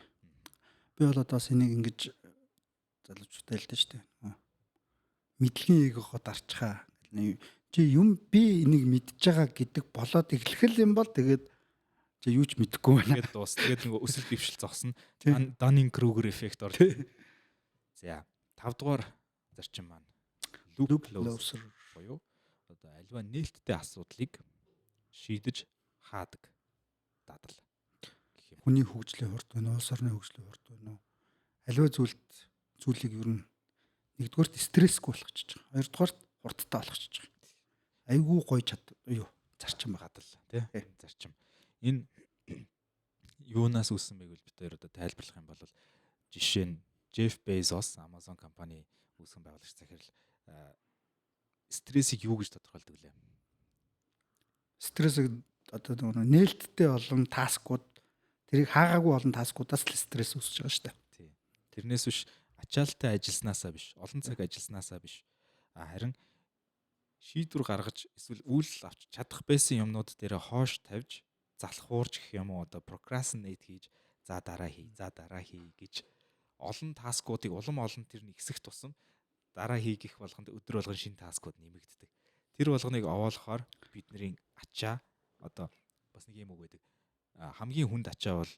Би бол одоо бас энийг ингэж залуучуудаа хэлдэг шүү дээ. Мэдлэгийн эгогоо дарчхаа. Чи юм би энийг мэдж байгаа гэдэг болоод эхлэх юм бол тэгээд чи юу ч мэдэхгүй байна. Тэгээд дуус. Тэгээд нөгөө өсөл бившил зогсно. Даннинг Крюгер эффект орж. За 5 дугаар зарчим маань loop closer буюу одоо альва нээлттэй асуудлыг шийдэж хаадаг дадал гэх юм. Хүний хөгжлийн хурд байна уу, улс орны хөгжлийн хурд байна уу? Аливаа зүйлийг ер нь нэгдүгээрт стрессгүй болгочихж байгаа. Хоёрдугаарт хурдтай болгочихж байгаа. Айгүй гоё юу зарчим байгаа дал тий. Зарчим. Энэ юунаас үүссэн бэ гэвэл бид хоёр одоо тайлбарлах юм бол жишээ нь Jeff Bezos Amazon компани үүсгэн байгуулагч захирал стрессийг юу гэж тодорхойлдог лээ? Стрессийг одоо нөгөө нээлттэй олон таскууд тэрийг хаагаагүй олон таскуудаас л стресс үүсэж байгаа шүү дээ. Тий. Тэрнээс биш ачаалттай ажилласнаасаа биш, олон цаг ажилласнаасаа биш. Харин Шийдвэр гаргаж эсвэл үйлдэл авч чадах байсан юмнууд дээр хоош тавьж залхуурч гэх юм уу, одоо procrastinate хийж, за дараа хий, за дараа хий гэж олон task уудыг улам олон тэр нь ихсэх тусам дараа хий гэх болгонд өдөр болгон шинэ task ууд нэмэгддэг. Тэр болгоныг овоолохоор бидний ачаа, одоо бас нэг юм үг байдаг. Хамгийн хүнд ачаа бол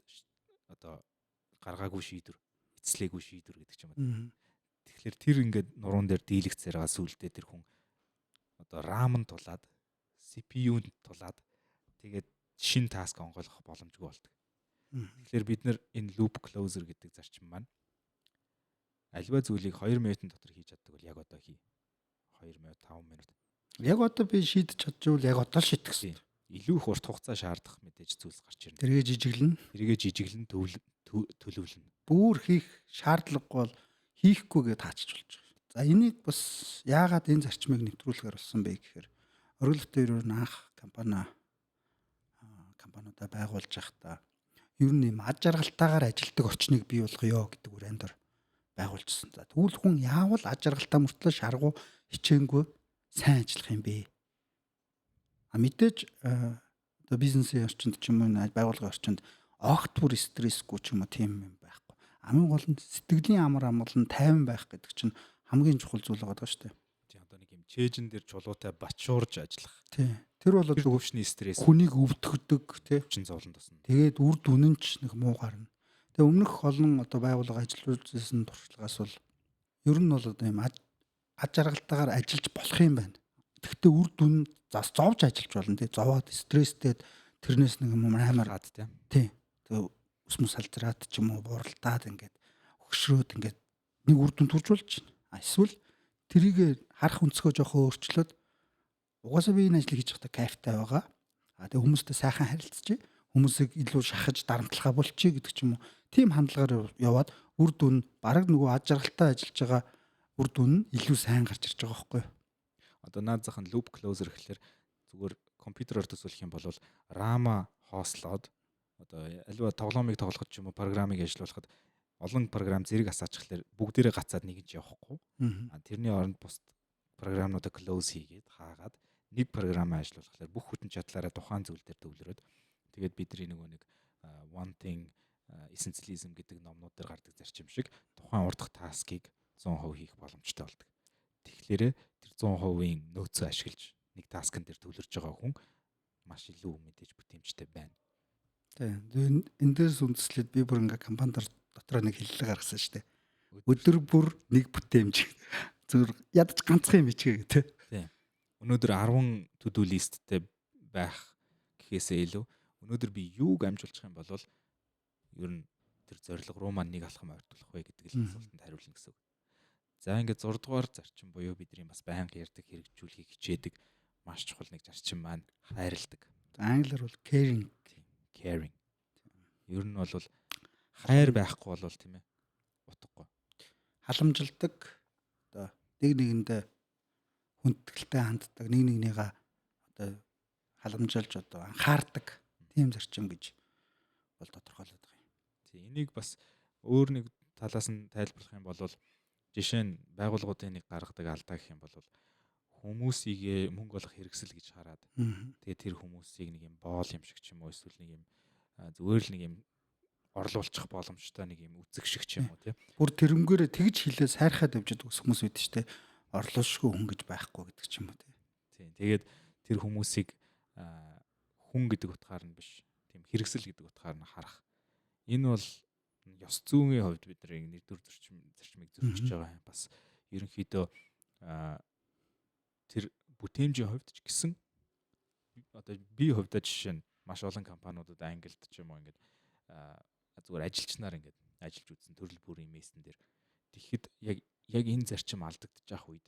одоо гаргаагүй шийдвэр, эцэслээгүй шийдвэр гэдэг ч юм уу. Тэгэхээр тэр ингээд нуруунд дээр дийлэгцээр байгаа сүулдэ тэр хүн одоо RAM нь тулаад, CPU нь тулаад, тэгээд шинэ task онгойлгох боломжгүй болдог. Тэгэхээр бид нар энэ loop closer гэдэг зарчим маань аливаа зүйлийг 2 минутын дотор хийж чаддаг бол яг одоо хий. 2 минут, 5 минут. Яг одоо би шийдэж чадчихвал яг одоо л шийдэх хэрэгтэй. Илүү их урт хугацаа шаардах мэдээж зүйлс гарч ирнэ. Тэргээ жижиглэнэ. Тэргээ жижиглэн, төлөвлөнө. Бүр хийх шаардлагагүй бол хийхгүй гэж таачиж болж байгаа. За, энийг бас яагаад энэ зарчмыг нэвтрүүлэхээр болсон бэ гэхээр Оргил ер нь анх компаниудаа байгуулж байхдаа ер нь юм аж жаргалтайгаар ажилтдаг орчныг бий болгоё гэдэг үрэнд дор байгуулжсэн. За, тэгвэл хүн яавал аж жаргалтай мөртлөө шаргуу, хичээнгүй сайн ажиллах юм бэ? А мэдээж одоо бизнесийн орчинд ч юм уу, байгууллагын орчинд огт бүр стрессгүй ч юм уу, тийм юм байхгүй. Хамгийн гол нь сэтгэлийн амар амгалан, тайван байх гэдэг чинь хамгийн чухал зүйл байгаа шүү дээ. Тийм, одоо нэг юм чэйжин дээр чулуутай бачуурж ажиллах. Тийм. Тэр бол Тэр төвшний стресс хүнийг өвдөгдөг, тий. Чин зовлон тусна. Тэгээд үр дүн нь ч нэг муу гарна. Тэгээ өмнөх олон одоо байгууллага ажиллуулсан туршлагаас бол ер нь бол одоо юм аж жаргалтайгаар ажиллаж болох юм байна. Тэгэхдээ үр дүн зас зовж ажиллаж болно, тий. Зовоод, стресстэй, тэрнээс нэг юм амар Гад, тий. Тий. Тэгээ ус мус салзраад ч юм уу, бууралтаад, ингээд хөшрөөд, ингээд нэг үр дүн төрж болж байна. А эсвэл тэрийг харах өнцгөө жоохон өөрчлөөд, угаасаа би энэ ажлыг хийж байхдаа кайфтай байгаа. А тэгээ хүмүүстэй сайхан харилцчих, хүмүүсийг илүү шахаж дарамтлахаа болчих гэдэг ч юм уу. Тийм хандлагаар яваад үр дүн бараг нөгөө аж жаргалтай ажиллаж байгаа үр дүн нь илүү сайн гарч ирж байгаа байхгүй юу? Одоо наад зах нь loop closer гэхэлэр зүгээр компьютероор төсөөлөх юм бол RAM-а хоослоод, одоо аливаа тоглоомыг тоглоход ч юм уу, програмыг ажиллуулахад олон програм зэрэг асаачихлаар бүгдээрээ гацаад нэг нь ч явахгүй. А тэрний оронд бусд програмнуудаа close хийгээд, хаагаад нэг програмаа ажиллуулахлаар бүх хүчин чадлаараа тухайн зүйл дээр төвлөрөөд, тэгээд бидний нөгөө нэг one thing essentialism гэдэг номнууд дээр гардаг зарчим шиг тухайн урдах task ыг 100% хийх боломжтой болдог. Тэгэхээр тэр 100%-ийн нөөцөө ашиглаж нэг task н дээр төвлөрж байгаа хүн маш илүү мэдээж бүтээмжтэй байна. Тийм. Энэ дээрс үндэслээд би бүр ингээ компанидор дотроо нэг хэллэг гаргасан шүү дээ. Өдөр бүр нэг бүтээмж. Зүгээр ядаж ганцхан юм бичгээ гэх. Тийм. Өнөөдөр 10 to do list тэй байх гэхээсээ илүү өнөөдөр би юуг амжуулчих юм бол ер нь тэр зорилго руу маань нэг алхам ойртуулах вэ гэдэг л асуултанд хариулна гэсэн үг. За, ингээд 6 дугаар зарчим буюу бидний бас байнга ярьдаг, хэрэгжүүлэхийг хичээдэг маш чухал нэг зарчим маань хайрладаг. Англиар бол caring. Caring. Ер нь бол хайр байхгүй бол, тийм ээ, утгагүй. Халамжилдаг, одоо нэг нэгэндээ хүндэтгэлтэй ханддаг, нэг нэгнийгээ одоо халамжилж, одоо анхаардаг тийм зарчим гэж бол тодорхойлоод байгаа юм. Тийм, энийг бас өөр нэг талаас нь тайлбарлах юм бол жишээ нь байгууллагуудын нэг гаргадаг алдаа гэх юм бол хүмүүсийг мөнгө олох хэрэгсэл гэж хараад, тэгээд тэр хүмүүсийг нэг юм боол юм шиг ч юм уу, эсвэл нэг юм зүгээр л нэг юм орлуулчих боломжтой нэг юм үзэг шиг ч юм уу, тийм. Бүр тэрнгээрээ тэгж хэлээ сайрхаад явж байгаа хүмүүс байдаг шүү дээ. Орлуулшгүй хүн гэж байхгүй гэдэг ч юм уу, тийм. Тийм. Тэгээд тэр хүмүүсийг хүн гэдэг утгаар нь биш, тийм хэрэгсэл гэдэг утгаар нь харах. Энэ бол ёс зүйн хувьд бид нар нэгдүгээр зарчмыг зөрчиж байгаа юм. Бас ерөнхийдөө тэр бүтээмжийн хувьд ч гэсэн, одоо би хувьдаа жишээ нь маш олон компаниудад Англид ч юм уу ингээд зүгээр ажилчнаар ингээд ажиллаж үзсэн төрөл бүрийн мессен дээр. Тэгэхэд яг энэ зарчим алдагдчих үед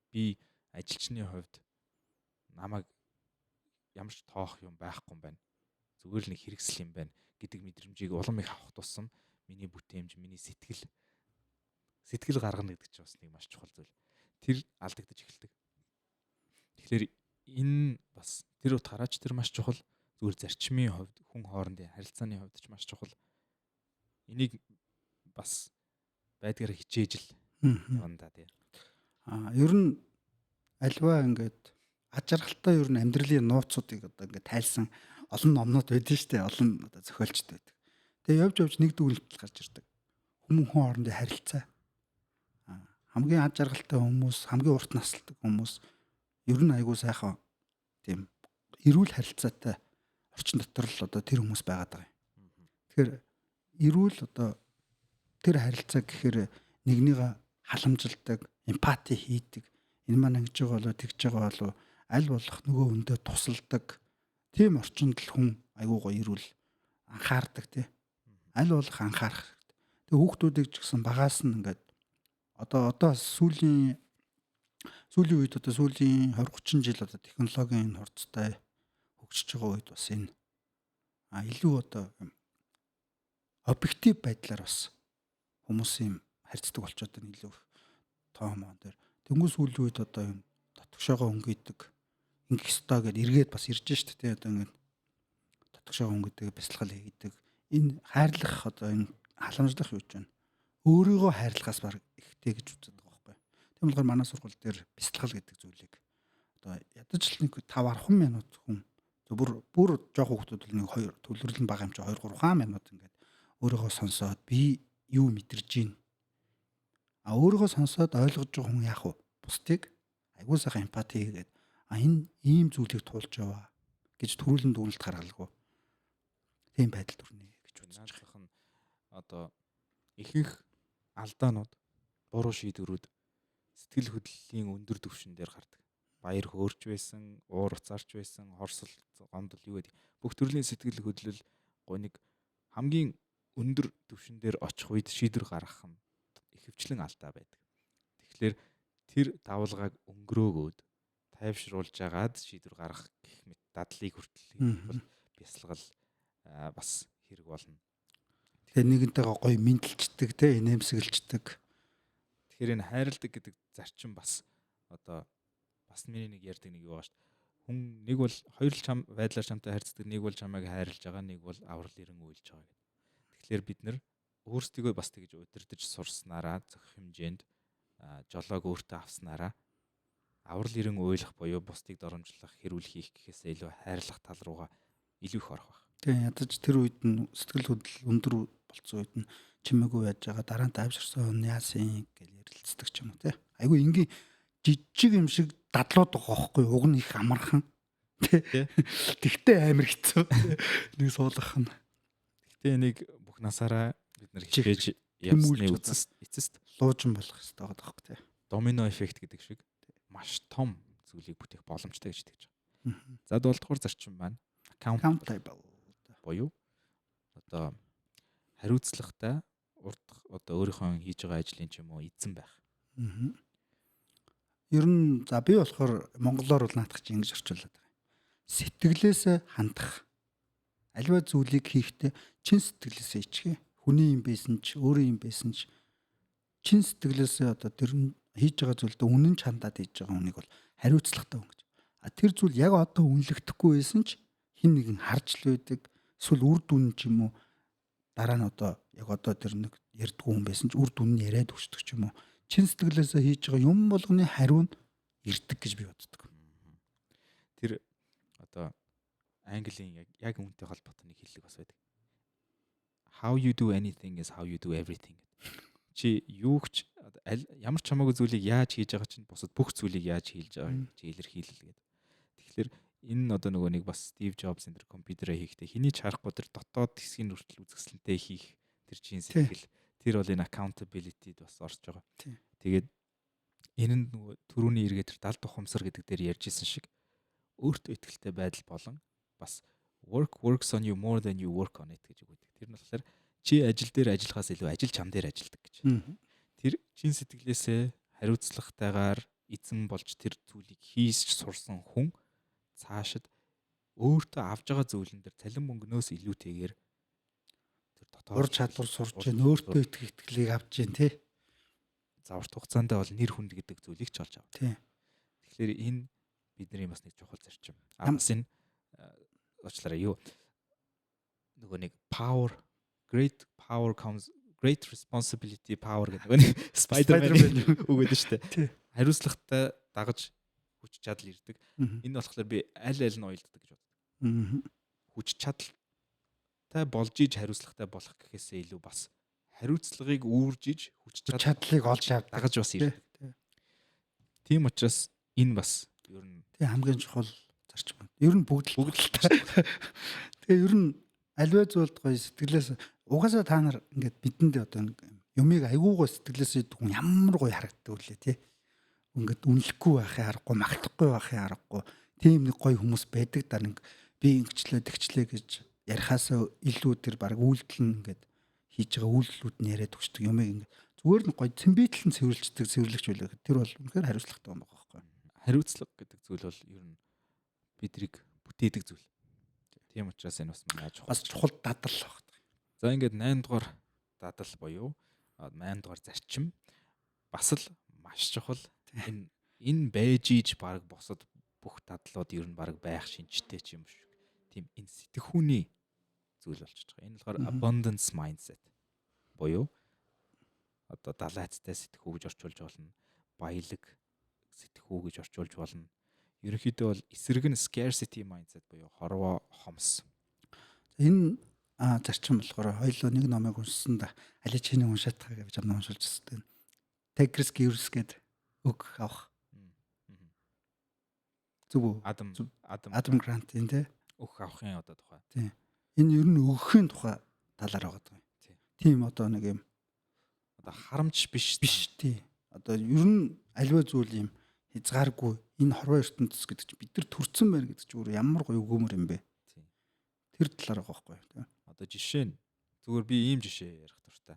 би ажилчны хувьд намайг ямар ч тоох юм байхгүй юм байна. Зүгээр л нэг хэрэгсэл юм байна гэдэг мэдрэмжийг улам их авах тусам миний бүтээмж, миний сэтгэл гаргана гэдэг чинь бас нэг маш чухал зүйл. Тэр алдагдаж эхэлдэг. Тэгэхээр энэ бас тэр утгаараа ч тэр маш чухал. Зүгээр зарчмын хувьд, хүн хоорондын харилцааны хувьд ч маш чухал. Энийг бас байдгаар хичээж л явна да, тий. Аа, ер нь аливаа ингээд Аж жаргалтай ер нь амьдралын нууцуудыг одоо ингээд тайлсан олон номнууд байдаг шүү дээ. Олон одоо зохиолчд байдаг. Тэгээ явж явж нэг дүгнэлт гарч ирдэг. Хүмүүн хүн хоорондын харилцаа. Хамгийн аж жаргалтай хүмүүс, хамгийн урт насалдаг хүмүүс ер нь айгүй сайхан тийм эрүүл харилцаатай орчин дотор л одоо тэр хүмүүс байгаад байгаа юм. Тэгэхээр эрүүл одоо тэр харилцаа гэхээр нэгнийгээ халамжилдаг, эмпати хийдэг. Энэ маань ингэж байгаа болоо тэгж байгаа болоо аль болох нөгөө хүндээ тусалдаг. Тийм орчинд л хүн айгүй гоё эрүүл анхаардаг тий. Аль болох анхаарах хэрэгтэй. Тэгээ хүүхдүүдийг ч гэсэн багаас нь ингээд одоо сүүлийн үед одоо сүүлийн 20 30 жил одоо технологийн энэ хурцтай хөгжиж байгаа үед бас энэ илүү одоо объектив байдлаар бас хүмүүс юм харьцдаг болчиход байна илүү тоо моон дээр. Тэнгүү сүүлийн үед одоо юм дотгошоогоо өнгөйдөг ингэх ёстой гэдээ эргээд бас ирж шít тэ одоо ингээд дотгошоогоо өнгөдөг бясалгал хийдэг. Энэ хайрлах одоо энэ халамжлах юу ч байна. Өөрийгөө хайрлахаас баг ихтэй гэж үздэг байгаа байхгүй. Тийм болохоор манай сургууль дээр бясалгал гэдэг зүйлийг одоо ядаж л нэг 5 10 минут хүн бүр бүр жоох хүүхдүүд бол нэг 2 төвлөрөл нь бага юм чи 2 3 минут ингээд өөрийгөө сонсоод би юу мэдэрж гин. А өөрийгөө сонсоод ойлгож байгаа хүн яах вэ? Бусдыг айгуу сайхан эмпати хийгээд а энэ ийм зүйлийг туулж яваа гэж төрүүлэн дүгнэлт гаргалгүй. Тийм байдал төрнө гэж үзэж байгаа нь одоо ихэнх алдаанууд, буруу шийдвэрүүд сэтгэл хөдлөлийн өндөр түвшин дээр гардаг. Баяр хөөрч байсан, уур уцаарч байсан, хорсол, гомдол юу гэдэг бүх төрлийн сэтгэл хөдлөл гуниг хамгийн өндөр түвшин дээр очих үед шийдвэр гаргах нь ихэвчлэн алдаа байдаг. Тэгэхээр тэр давалгааг өнгөрөөгөөд тайвшруулж агаад шийдвэр гаргах гэх мэт дадлыг хүртэл хийх бол бясалгал бас хэрэг болно. Тэгэхээр нэгэнтэйгээ гоё мэндэлцдэг те инээмсэглэждэг. Тэгэхээр энэ хайрладаг гэдэг зарчим бас одоо бас миний нэг ярьдаг нэг юу байгаа шүү дээ. Хүн нэг бол хоёр л чам байдлаар чамтай харьцдаг, нэг бол чамайг хайрлаж байгаа, нэг бол аврал ирэн уйлж байгаа гэдэг. Тэгэхээр бид нэр өөрсдийгөө бас тэгж удирдах сурснараа зохих хэмжээнд жолоог өөртөө авснараа аврал ирэн уйлах буюу бусдыг доромжлох, хэрүүл хийх гэхээсээ илүү хайрлах тал руугаа илүү их орох байх. Тийм ядаж тэр үед нь сэтгэл хөдлөл өндөр болцсон үед нь чимээгүй яаж байгаа дараа нь тайвширсан хүн яасан гэж ярилцдаг ч юм уу те. Айгүй энгийн жижиг юм шиг дадлууд байгаа байхгүй уг нь их амархан. Тэгтээ амар хэцүү. Нэг суулгах нь. Тэгтээ энийг бүх насаараа бид нар хичээж явсны эцэст луужин болох хэрэгтэй байгаа байхгүй те. Домино эффект гэдэг шиг маш том зүйлийг бүтээх боломжтой гэж итгэж байгаа. За 7 дугаар зарчим маань accountable буюу одоо хариуцлагатай урд одоо өөрийнхөө хийж байгаа ажлын ч юм уу эзэн байх. Ер нь за би болохоор монголоор бол наадах чи ингэж орчуулад байгаа юм. Сэтгэлээсээ хандах. Аливаа зүйлийг хийхдээ чин сэтгэлээсээ ичгээ. Хүний юм байсан ч өөрийн юм байсан ч чин сэтгэлээсээ одоо тэр нь хийж байгаа зүйлдээ үнэн ч хандаад хийж байгаа хүнийг бол хариуцлагатай хүн гэж. А тэр зүйл яг одоо үнэлэгдэхгүй байсан ч хин нэгэн харж л байдаг. Эсвэл үр дүн ч юм уу дараа нь одоо яг одоо тэр нэг ярьдгүй хүн байсан ч үр дүн нь яриад өчтдөг ч юм уу. Чин сэтгэлээсээ хийж байгаа юм болгоны хариу нь ирдэг гэж би боддог. Тэр одоо английн яг үүнтэй холбоотой нэг хэллэг бас байдаг. How you do anything is how you do everything. Чи юу ч ямар ч хамаагүй зүйлийг яаж хийж байгаа чинь бусад бүх зүйлийг яаж хийж байгаа гэж илэрхийлэл гэдэг. Тэгэхээр энэ нь одоо нөгөө нэг бас Стив Джобс энэ тэр компьютерээ хийхдээ хэний ч харахгүй тэр дотоод хэсгийн хүртэл үзэсгэлэнтэй хийх тэр чин сэтгэл тэр бол энэ accountability-д бас орж байгаа. Тэгээд энэ нь нөгөө түрүүний эргээд тэр далд ухамсар гэдэг дээр ярьж исэн шиг өөртөө итгэлтэй байдал болон бас work works on you more than you work on it гэж үг байдаг. Тэр нь болохоор чи ажил дээр ажиллахаас илүү ажил чам дээр ажилладаг гэж. Тэр чин сэтгэлээсээ хариуцлагатайгаар эзэн болж тэр зүйлийг хийж сурсан хүн цаашид өөртөө авж байгаа зүйлэн дээр цалин мөнгнөөс илүүтэйгээр тэр дотоод ур чадвар сурж гин өөртөө итгэх итгэлийг авч гин тий. За урт хугацаанд бол нэр хүнд гэдэг зүйлийг ч олж авна. Тий. Тэгэхээр энэ бидний бас нэг чухал зарчим. А бас энэ уучлаарай юу нөгөө нэг power great power comes great responsibility power гэдэг нөгөө нэг Spider-Man үг байдаг шүү дээ. Хариуцлагатай дагаж Хүч чадал ирдэг. Энэ болохоор би аль аль нь уялддаг гэж боддог. Хүч чадалтай болж иж хариуцлагатай болох гэхээсээ илүү бас хариуцлагыг үүрж иж хүч чадлыг олж авдаг дагаж бас ирдэг. Тийм учраас энэ бас ер нь тийм хамгийн чухал зарчим. Ер нь бүгд л тэгээ ер нь альва зүйлд гоё сэтгэлээс угаасаа та нар ингээд бидэнд одоо юмыг айгуугаа сэтгэлээс идэг хүн ямар гоё харагддаг үлээ тий. Ингээд үнэлэхгүй байхын аргагүй, магтахгүй байхын аргагүй. Тийм нэг гоё хүмүүс байдаг да, нэг би ингэчлээ тэгчлээ гэж ярихаасаа илүү тэр баг үйлдэл нь ингээд хийж байгаа үйлдэлүүд нь яриад өгчдөг юмыг ингээд зүгээр нь гоё цэмбитэл нь цэвэрлждэг цэвэрлэгч байлаа. Тэр бол үнэхээр хариуцлагатай юм байгаа байхгүй. Хариуцлага гэдэг зүйл бол ер нь бидрийг бүтээдэг зүйл. Тийм учраас энэ бас маш чухал. Бас чухал дадал баг. За ингээд 8 дугаар дадал буюу 8 дугаар зарчим бас л маш чухал. Энэ байж иж баг бусад бүх дадлууд ер нь баг байх шинжтэй ч юм шиг. Тийм энэ сэтгхүүний зүйл болчихж байгаа. Энэ болохоор abundance mindset буюу одоо далайцтай сэтгхүү гэж орчуулж болно. Баялаг сэтгхүү гэж орчуулж болно. Ерөнхийдөө бол эсрэг нь scarcity mindset буюу хорвоо хомс. Энэ зарчим болохоор хоёлоо нэг номыг уншсан да. Аль чиний уншаад байгаа гэж ам уншуулж ирсэн. Take risk gives гэдэг үг авах. Зүг үү? Адам Грантын тий. Өгөх авахын одоо тухай. Тий. Энэ ер нь өгөхийн тухай талаар байгаа юм. Тийм одоо нэг юм одоо харамч биш тий. Одоо ер нь альва зүйл юм хязгааргүй энэ хорвоо ертөнцийн гэдэг чинь бид нар төрцөн байна гэдэг чинь өөр ямар гоё өгөөмөр юм бэ? Тэр талаар байгаа байхгүй тий. Одоо жишээ нь зүгээр би ийм жишээ ярих дуртай.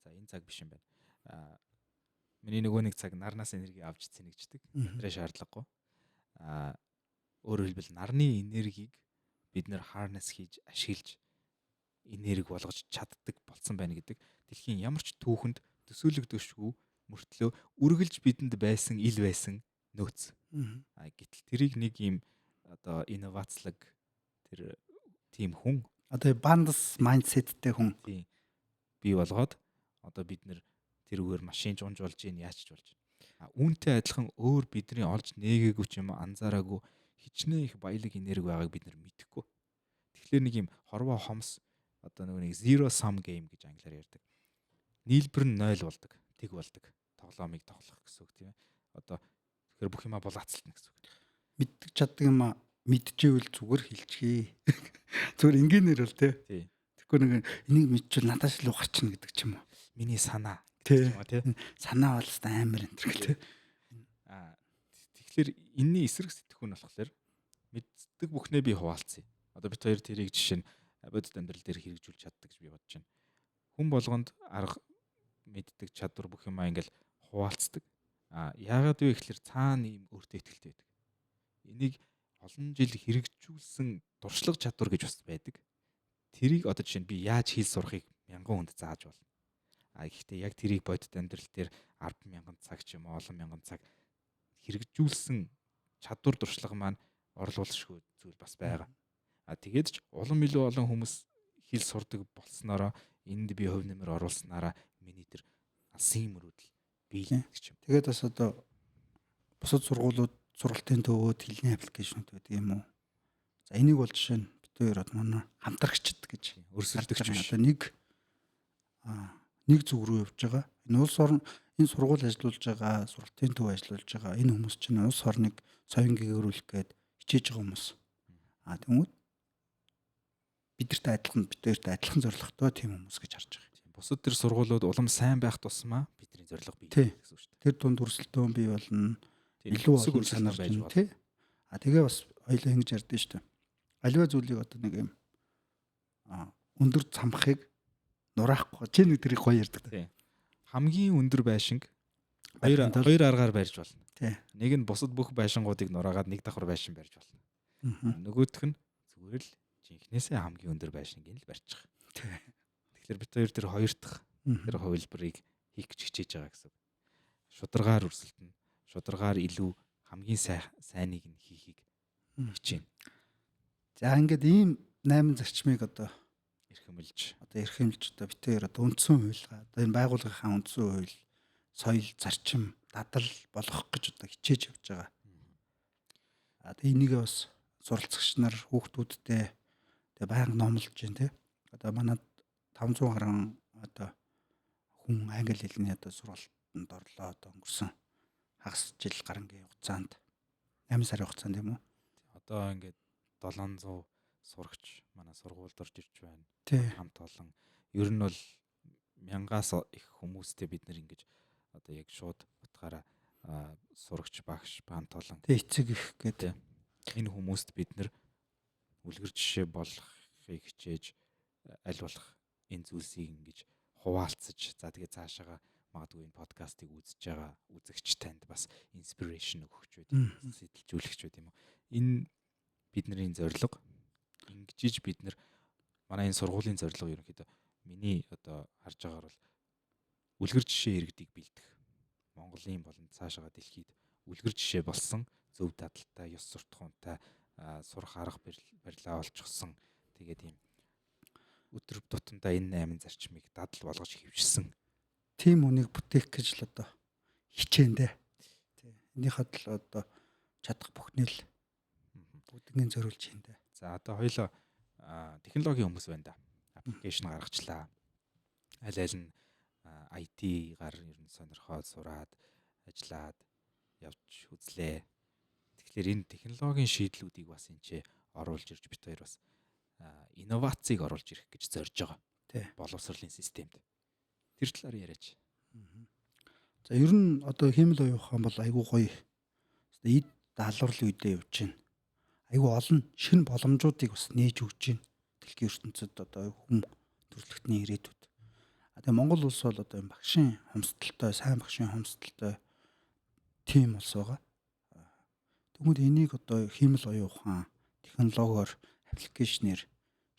За энэ цаг биш юм байна. Миний нөгөө нэг цаг нарнаас энерги авч цэнэгждэг. Тэрэ шаардлагагүй. Өөрөөр хэлбэл нарны энергийг бид нэр harness хийж ашиглаж энерги болгож чаддаг болсон байна гэдэг. Дэлхийн ямар ч түүхэнд төсөөлөгдөшгүй мөртлөө үргэлж бидэнд байсан ил байсан нөөц. Гэтэл тэрийг нэг ийм одоо инновацлог тэр тийм хүн одоо abundance mindsetтэй хүн бий болгоод одоо бид нэр тэрүүгээр машин жунж болж ийн яаж ч болж байна. Үүнтэй адилхан өөр бидний олж нээгээгүй ч юм уу анзаараагүй хичнээн их баялаг энерги байгааг бид нар мэдэхгүй. Тэгэхээр нэг юм хорвоо хомс одоо нөгөө нэг zero sum game гэж англиар ярьдаг. Нийлбэр нь 0 болдог, тэг болдог. Тоглоомыг тоглох гэсэн үг тийм ээ. Одоо тэгэхээр бүх юмаа булаацалтна гэсэн үг. Мэддэг чаддаг юм аа мэдчихвэл зүгээр хэлчихье. Зүгээр энгийнээр бол тий. Тэгэхгүй нэг энийг мэдчихвэл надаас илүү гарчна гэдэг ч юм уу. Миний санаа гэдэг юм уу тий. Санаа бол хэвээр амар энэ төр гэл тий. Тэгэхээр энэний эсрэг сэтгхүү нь болохоор мэддэг бүхнээ би хуваалцъя. Одоо бид хоёр тэрийг жишээ нь бодит амьдрал дээр хэрэгжүүлж чаддаг гэж би бодож байна. Хүн болгонд арга мэддэг чадвар бүх юмаа ингээл хуваалцдаг. Яагаад вэ гэхээр цаана ийм өөртөө ихтэй байдаг. Энийг олон жил хэрэгжүүлсэн туршлага чадвар гэж бас байдаг. Тэрийг одоо жишээ нь би яаж хэл сурахыг мянган хүнд зааж болно. Гэхдээ яг тэрийг бодит амьдрал дээр 10,000 цаг ч юм уу олон мянган цаг хэрэгжүүлсэн чадвар туршлага маань орлуулшгүй зүйл бас байгаа. Тэгээд ч улам илүү олон хүмүүс хэл сурдаг болсноороо энд би хувь нэмэр оруулснараа миний тэр алсын мөрөөдөл биелэх ч юм. Тэгээд бас одоо бусад сургуулиуд сургалтын төвүүд хэлний аппликейшнүүд байдаг юм уу? За энийг бол жишээ нь бид хоёр одоо манай хамтрагчд гэж өрсөлдөгч биш. Одоо нэг зүг рүү явж байгаа. Энэ улс орн энэ сургууль ажиллуулж байгаа, сургалтын төв ажиллуулж байгаа энэ хүмүүс чинь улс орныг соён гэгэрүүлэх гээд хичээж байгаа хүмүүс. Тэгмүүд бидэртэй адилхан бид хоёртой адилхан зорилготой тийм хүмүүс гэж харж байгаа. Бусад тэр сургуулиуд улам сайн байх тусмаа бидний зорилго бий гэсэн үг шүү дээ. Тэр дунд өрсөлдөөн бий болно. Илүү олон санаар байж болно тий. Тэгээ бас хоёлаа ингэж ярьдэн шүү дээ. Аливаа зүйлийг одоо нэг юм өндөр цамхыг нураахгүй чи нэг тэрийг гоё ярьдаг. Тий. Хамгийн өндөр байшинг хоёр аргаар барьж болно. Тий. Нэг нь бусад бүх байшингуудыг нураагаад нэг давхар байшин барьж болно. Нөгөөх нь зүгээр л жинхнээсээ хамгийн өндөр байшинг нь л барьчих. Тий. Тэгэхээр бид хоёр тэр хоёр дахь тэр хувилбарыг хийх гэж хичээж байгаа гэсэн. Шударгаар өрсөлдөнө. Шударгаар илүү хамгийн сайныг нь хийхийг хичээнэ. За ингээд ийм 8 зарчмыг одоо эрхэмлж одоо бид хоёр одоо үндсэн хууль одоо энэ байгууллагынхаа үндсэн хууль, соёл, зарчим, дадал болгох гэж одоо хичээж явж байгаа. Тэгээ энийг бас суралцагч нар хүүхдүүдтэй тэгээ байнга номлож байна те. Одоо манай 500 гаруй одоо хүн англи хэлний одоо сургалтанд орлоо одоо өнгөрсөн хагас жил гарангийн хугацаанд 8 сарын хугацаанд тийм үү? Одоо ингээд 700 сурагч манай сургуульд орж ирж байна. Хамт олон. Ер нь бол 1000-аас их хүмүүстэй бид нэр ингэж одоо яг шууд утгаараа сурагч багш хамт олон. Тэг эцэг их гэдэг. Энэ хүмүүст бид нэр үлгэр жишээ болохыг хичээж аль болох энэ зүйлсийг ингэж хуваалцаж за тэгээ цаашаага магадгүй энэ подкастыг үзэж байгаа үзэгч танд бас inspiration өгөх ч байд юм сэтэлжүүлэх ч байд юм уу. Энэ бидний зорилго. Ингэж бид нар манай энэ сургуулийн зорилго ерөнхийдөө миний одоо харж байгаагаар бол үлгэр жишээ иргэдийг бэлдэх. Монголын болон цаашаага дэлхийд үлгэр жишээ болсон зөв дадалтай, ёс суртахуунтай, сурах арга барилаа олчихсон. Тэгээд ийм өдөр тутамдаа энэ 8 зарчмыг дадал болгож хэвшсэн. Тийм үнийг бүтээх гэж л одоо хичээндэ. Тий. Энийхээ төлөө одоо чадах бүхнээ л бүгднийг зориулж хийндэ. За одоо хоёлоо технологийн хүмүүс байна да. Аппликейшн гаргачлаа. Аль аль нь IT-гаар ер нь сонирхоод сураад ажиллаад явж үзлээ. Тэгэхээр энэ технологийн шийдлүүдийг бас энэ ч оруулж ирж бит хоёр бас инновацийг оруулж ирэх гэж зорж байгаа. Боловсролын системд. Тэр талаар яриач. За ер нь одоо хиймэл оюун ухаан бол айгүй гоё. Эд даалгаврын үедээ явж байна. Айгүй олон шинэ боломжуудыг бас нээж өгч байна. Дэлхийн ертөнцид одоо хүн төрөлхтний ирээдүйд. А тэгээ Монгол улс бол одоо энэ багшийн хомсдолтой, сайн багшийн хомсдолтой тийм улс байгаа. Тэгмээд энийг одоо хиймэл оюун ухаан технологиор аппликейшнээр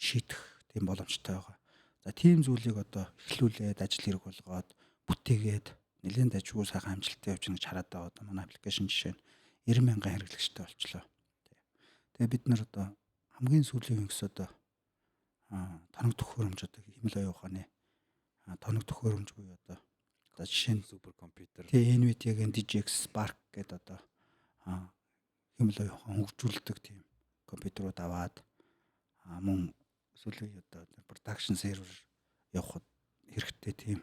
шийдэх тийм боломжтой байгаа. За тийм зүйлийг одоо эхлүүлээд ажил хэрэг болгоод бүтээгээд нэлээд дажгүй сайхан амжилттай явж байгаа гэж хараад байгаа. Одоо манай аппликейшн жишээ нь 90 мянган хэрэглэгчтэй болчлоо. Тэгээ бид нар одоо хамгийн сүүлийн үеэс одоо тоног төхөөрөмж одоо хиймэл оюун ухааны тоног төхөөрөмж буюу одоо за жишээ нь супер компьютер. Тэгээ Nvidia-гийн DGX Spark гэдэг одоо хиймэл оюун ухаан хөгжүүлдэг тийм компьютерууд аваад мөн сүүлийн одоо production server явахад хэрэгтэй тийм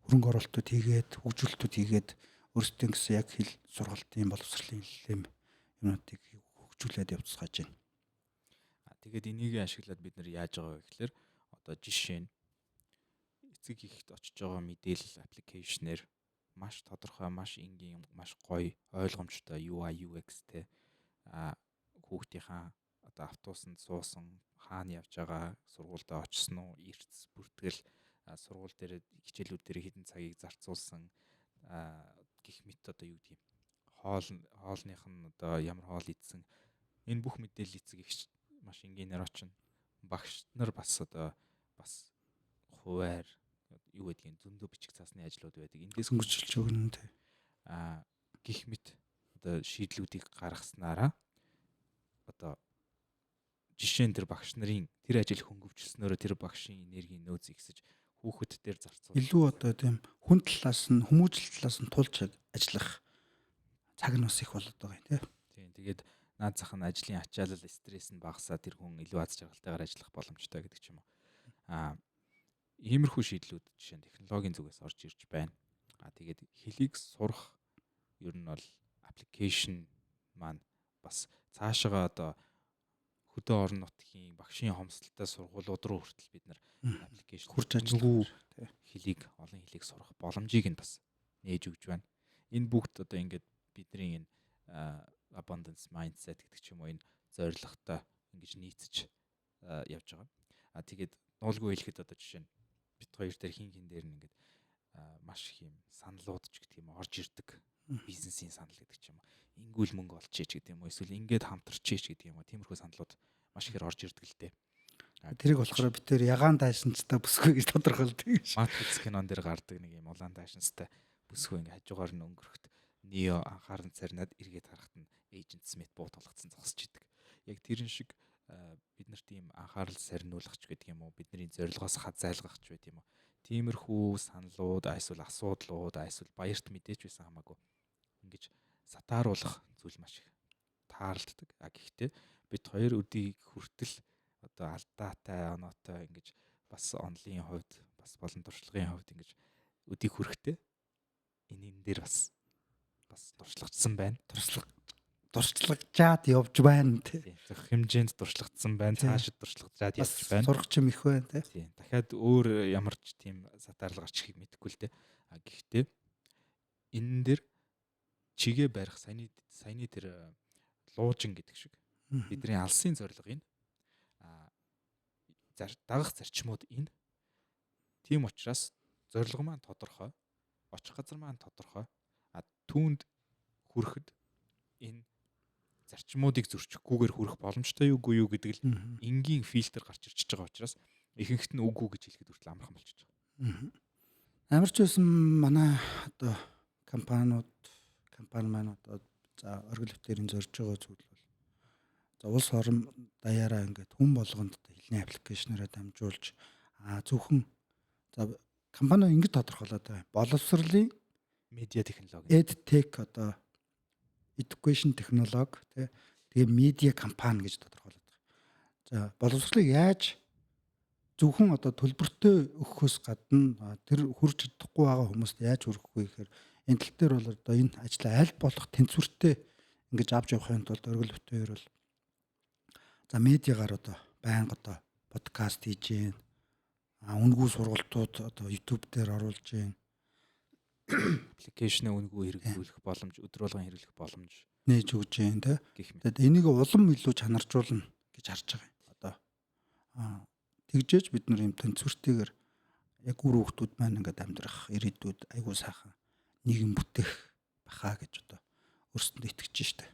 хөрөнгө оруулалтууд хийгээд хөгжүүлэлтүүд хийгээд өөрсдөө гэсэн яг хэл сургалтын боловсролын хэллэм юмнуудыг хөгжүүлээд явцгааж байна. Тэгээд энийг ашиглаад бид нар яаж байгаа вэ гэхээр одоо жишээ нь эцэг ихт очиж байгаа мэдээлэл аппликейшнээр маш тодорхой, маш энгийн, маш гоё, ойлгомжтой UI UX те хүүхдийнхаа одоо автобусанд суусан, хаана явж байгаа, сургуультай очсон уу, эрц бүртгэл, сургууль дээр хичээлүүд дээр хэдэн цагийг зарцуулсан гих мэт одоо юу гэдэг юм хоолных нь одоо ямар хоол идсэн энэ бүх мэдээлэл эцэг их маш энгийнээр очино. Багш нар бас одоо бас хуваар юу гэдгийг зөндөө бичиг цаасны ажлууд байдаг. Эндээс хөнгөжлөж өгнө тий. Гих мэт одоо шийдлүүдийг гаргаснараа одоо жишээ нь тэр багш нарын тэр ажил хөнгөвчлснөөрөө тэр багшийн энергийн нөөц ихсэж хүүхэд дээр зарцуул. Илүү одоо тийм хүн талаас нь хүмүүжил талаас нь тулж ажиллах цаг нь бас их болоод байгаа юм тий. Тийм тэгээд наад зах нь ажлын ачаалал стресс нь багасаа тэр хүн илүү аз жаргалтайгаар ажиллах боломжтой гэдэг ч юм уу. Иймэрхүү шийдлүүд жишээ нь технологийн зүгээс орж ирж байна. Тэгээд хэлийг сурах ер нь бол аппликейшн маань бас цаашаага одоо хөдөө орон нутгийн багшийн хомсдолтой сургуулиуд руу хүртэл бид нар аппликейшн хурж ажиллах хэлийг олон хэлийг сурах боломжийг нь бас нээж өгч байна. Энэ бүгд одоо ингээд бидний энэ abundance mindset гэдэг ч юм уу энэ зорилготой ингэж нийцэж явж байгаа. Тэгээд нуулгүй хэлэхэд одоо жишээ нь бит хоёр дээр хин хин дээр нь ингээд маш их юм саналууд ч гэдэг юм орж ирдэг. Бизнесийн санал гэдэг ч юм уу. Ингүүл мөнгө олчээч гэдэг юм уу. Эсвэл ингээд хамтарчээч гэдэг юм уу. Тиймэрхүү саналууд маш ихээр орж ирдэг л дээ. Тэрийг болохоор би тэр ягаан дайшинцтай бүсгүй гэж тодорхойлдог гэж. Matrix кинон дээр гардаг нэг юм улаан дайшинцтай бүсгүй ингээд хажуугаар нь өнгөрөхт Neo анхааран царнаад эргээд харахад нь Agent Smith буу тулгацсан зогсож идэг. Яг тэрэн шиг бид нарт ийм анхаарал сарниулах ч гэдэг юм уу, бидний зорилгоос хазайлгах ч гэдэг юм уу. Тиймэрхүү саналууд, эсвэл асуудлууд, эсвэл баярт мэдээч байсан хамаагүй ингэж сатааруулах зүйл маш их тааралддаг. А гэхдээ бид хоёр өдийг хүртэл одоо алдаатай, оноотой ингэж бас онлын хувьд, бас болон туршлагын хувьд ингэж өдийг хүрэхтэй энэ дээр бас туршлагдсан байна. Туршлагажаад явж байна тий. Зөх хэмжээнд туршлагдсан байна. Цаашид туршлагажаад явж байна. Сурах юм их байна тий. Дахиад өөр ямар ч тийм сатаарлал гарч ирэхийг мэдэхгүй л дээ. А гэхдээ энэ дээр чигээ барих саяны тэр луужин гэдэг шиг бидний алсын зорилго энэ дагах зарчмууд энэ. Тийм учраас зорилго маань тодорхой, очих газар маань тодорхой. А түүнд хүрэхэд энэ зарчмуудыг зөрчихгүйгээр хүрэх боломжтой юугүй юу гэдэг л энгийн фильтр гарч ирчихэж байгаа учраас ихэнхт нь үгүй гэж хэлэхэд хүртэл амархан болчихж байгаа. Ямар ч байсан манай одоо компаниуд компани маань одоо за оргил битэрийн зорж байгаа зүйл бол за улс орон даяараа ингээд хүн болгонд хэлний аппликейшнээрээ дамжуулж зөвхөн за компани ингэж тодорхойлоод байгаа. Боловсролын медиа технологи, EdTech одоо education технологи тий. Тэгээ медиа компани гэж тодорхойлоод байгаа. За боловсролыг яаж зөвхөн одоо төлбөртэй өгөхөөс гадна тэр хүрч чадахгүй байгаа хүмүүст яаж хүргэх вэ гэхээр энэ тал дээр бол одоо энэ ажлаа аль болох тэнцвэртэй ингэж авч явахын тулд оргил битээр бол за медиагаар одоо байнга одоо подкаст хийж гин, үнэгүй сургалтууд одоо YouTube дээр оруулж гин, аппликейшнээ үнэгүй хэрэглүүлэх боломж, өдөр болгон хэрэглэх боломж нээж өгч гин тий. Тэгээд энийг улам илүү чанаржуулна гэж харж байгаа юм. Одоо тэгжээж бид нар юм тэнцвэртэйгээр яг үр хүүхдүүд маань ингээд амьдрах ирээдүйд айгуу сайхан нийгэм бүтээх баха гэж одоо өөрсөндөө итгэж штэ.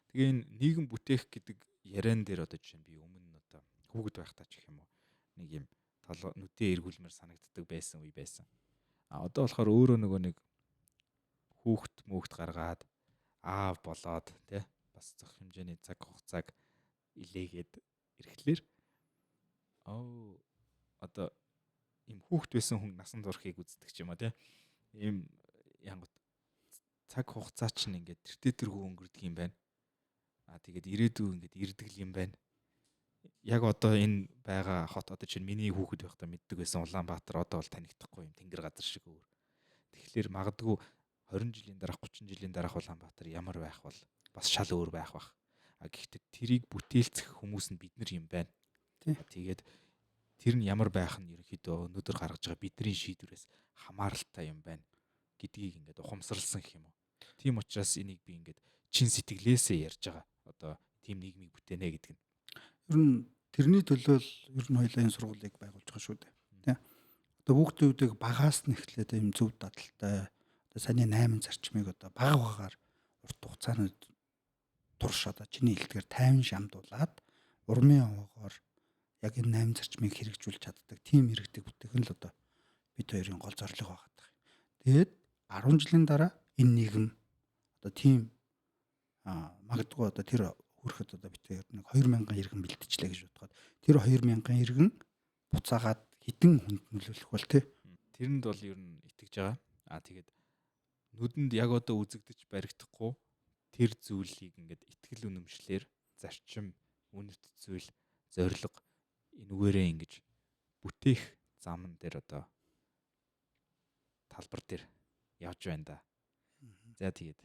Тэгээ энэ нийгэм бүтээх гэдэг яриан дээр одоо жишээ нь би өмнө нь одоо хүүхэд байхдаа ч гэх юм уу нэг юм нүдээ эргүүлмээр санагддаг байсан үе байсан. А одоо болохоор өөрөө нөгөө нэг хүүхд мөөхд гаргаад аав болоод тий бас зөх хэмжээний цаг хугацааг илээгээд ирэхлээр одоо ийм хүүхд байсан хүн насан туршийг үздэг ч юм уу тий ийм янгот цаг хугацаа чинь ингээд тэртээ тэргүй өнгөрдөг юм байна. А тэгээд ирээдүй ингээд ирдэг л юм байна. Яг одоо энэ байгаа хот одоо чинь миний хүүхэд байхдаа мэддэг байсан Улаанбаатар одоо бол танигдахгүй юм тэнгэр газар шиг өөр. Тэгэхээр магадгүй 20 жилийн дараах 30 жилийн дараах Улаанбаатар ямар байх бол бас шал өөр байх бах. А гэхдээ тэрийг бүтээлцэх хүмүүс нь бид нар юм байна. Тэгээд тэр нь ямар байх нь ерөнхийдөө өнөөдөр гаргаж байгаа бидний шийдвэрээс хамааралтай юм байна гэдгийг ингээд ухамсарлсан гэх юм уу. Тийм учраас энийг би ингээд чин сэтгэлээсээ ярьж байгаа. Одоо тийм нийгмийг бүтээнэ гэдэг нь. Ер нь тэрний төлөө л ер нь хоёулаа энэ сургуулийг байгуулж байгаа шүү дээ. Тэ. Одоо хүүхдүүдийг багаас нь эхлээд ийм зөв дадалтай одоо саяны 8 зарчмыг одоо бага багаар урт хугацаанд турш одоо чиний хэлдгээр 50 шамдуулаад урмын овоогоор яг энэ 8 зарчмыг хэрэгжүүлж чаддаг тийм иргэдэг бүтээх нь л одоо бид хоёрын гол зорилго байгаа. Тэгээд 10 жилийн дараа энэ нийгэм одоо тийм магадгүй одоо тэр хүрэхэд одоо бид нэг 2000 иргэн бэлтжлээ гэж бодоход тэр 2000 иргэн буцаагаад хэдэн хүнд нөлөөлөх бол тий. Тэрэнд бол ер нь итгэж байгаа. А тэгээд нүдэнд яг одоо үзэгдэж баригдахгүй тэр зүйлийг ингээд итгэл үнэмшлэр зарчим, үнэт зүйл, зорилго энүүгээрээ ингэж бүтээх зам дээр одоо талбар дээр явж байна да. За тэгээд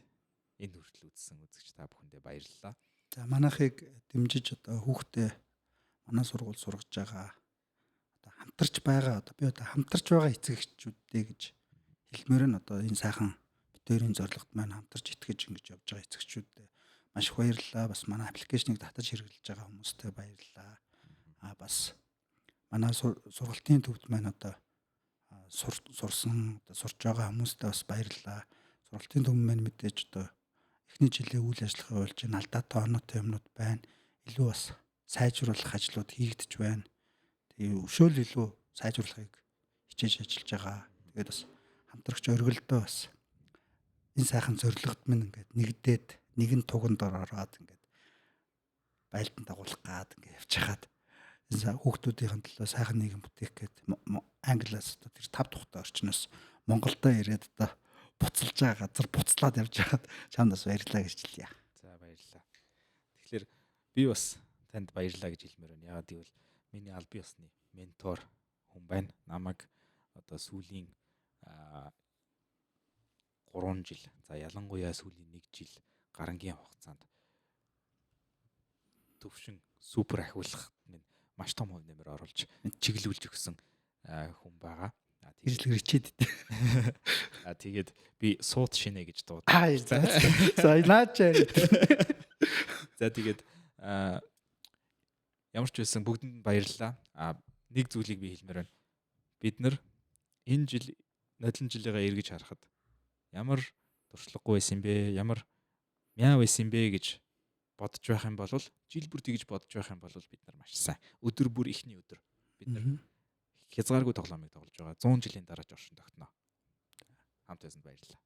энэ хүртэл үзсэн үзэгч та бүхэндээ баярлалаа. За манайхыг дэмжиж одоо хүүхдээ манай сургууль сургаж байгаа одоо хамтарч байгаа одоо би одоо хамтарч байгаа эцэгчүүдтэй гэж хэлмээр нь одоо энэ сайхан битэрийн зорилгот маань хамтарч итгэж ингэж явж байгаа эцэгчүүдтэй маш их баярлалаа. Бас манай аппликейшнийг татаж хэрэглэж байгаа хүмүүстээ баярлалаа. А бас манай сургалтын төвд маань одоо сурсан одоо сурж байгаа хүмүүстээ бас баярлалаа. Сургалтын төв маань мэдээж одоо эхний жилийн үйл ажиллагаа болж энэ алдаатай оноотой юмнууд байна. Илүү бас сайжруулах ажлууд хийгдэж байна. Тэгээ өшөөл илүү сайжруулахыг хичээж ажиллаж байгаа. Тэгээд бас хамтрагч оргилдоо бас энэ сайхан зорилгод минь ингээд нэгдээд нэгэн туганд ороод ингээд байлдан дагуулах гад ингээд явж хагаад энэ хүүхдүүдийн төлөө сайхан нийгэм бүтээх гээд англиас одоо тэр 5 тухтай орчноос Монголдо ирээд одоо буцалж байгаа газар буцлаад явж байхад чамд бас баярлалаа гэж хэлье. За баярлалаа. Би бас танд баярлалаа гэж хэлмээр байна. Яагаад гэвэл миний албан ёсны ментор хүн байна. Намайг одоо сүүлийн 3 жил, за ялангуяа сүүлийн 1 жил гарангийн хугацаанд төвшин супер ахиулах минь маш том хувь нэмэр оруулж чиглүүлж өгсөн хүн байгаа. Тэгээд ричээд. Тэгээд би суут шинэ гэж дууд. За за наач. За тэгээд ямар ч байсан бүгдэнд баярлалаа. Нэг зүйлийг би хэлмээр байна. Бид нар энэ жил нодлон жилийгаа эргэж харахад ямар туршлагагүй байсан бэ? Ямар мяа байсан бэ гэж бодож байх юм бол жил бүр тэгж бодож байх юм бол бид нар маш сайн. Өдөр бүр эхний өдөр бид нар хязгааргүй тоглоомыг тоглож байгаа. 100 жилийн дараа ч оршин тогтно. Хамт байсанд баярлалаа.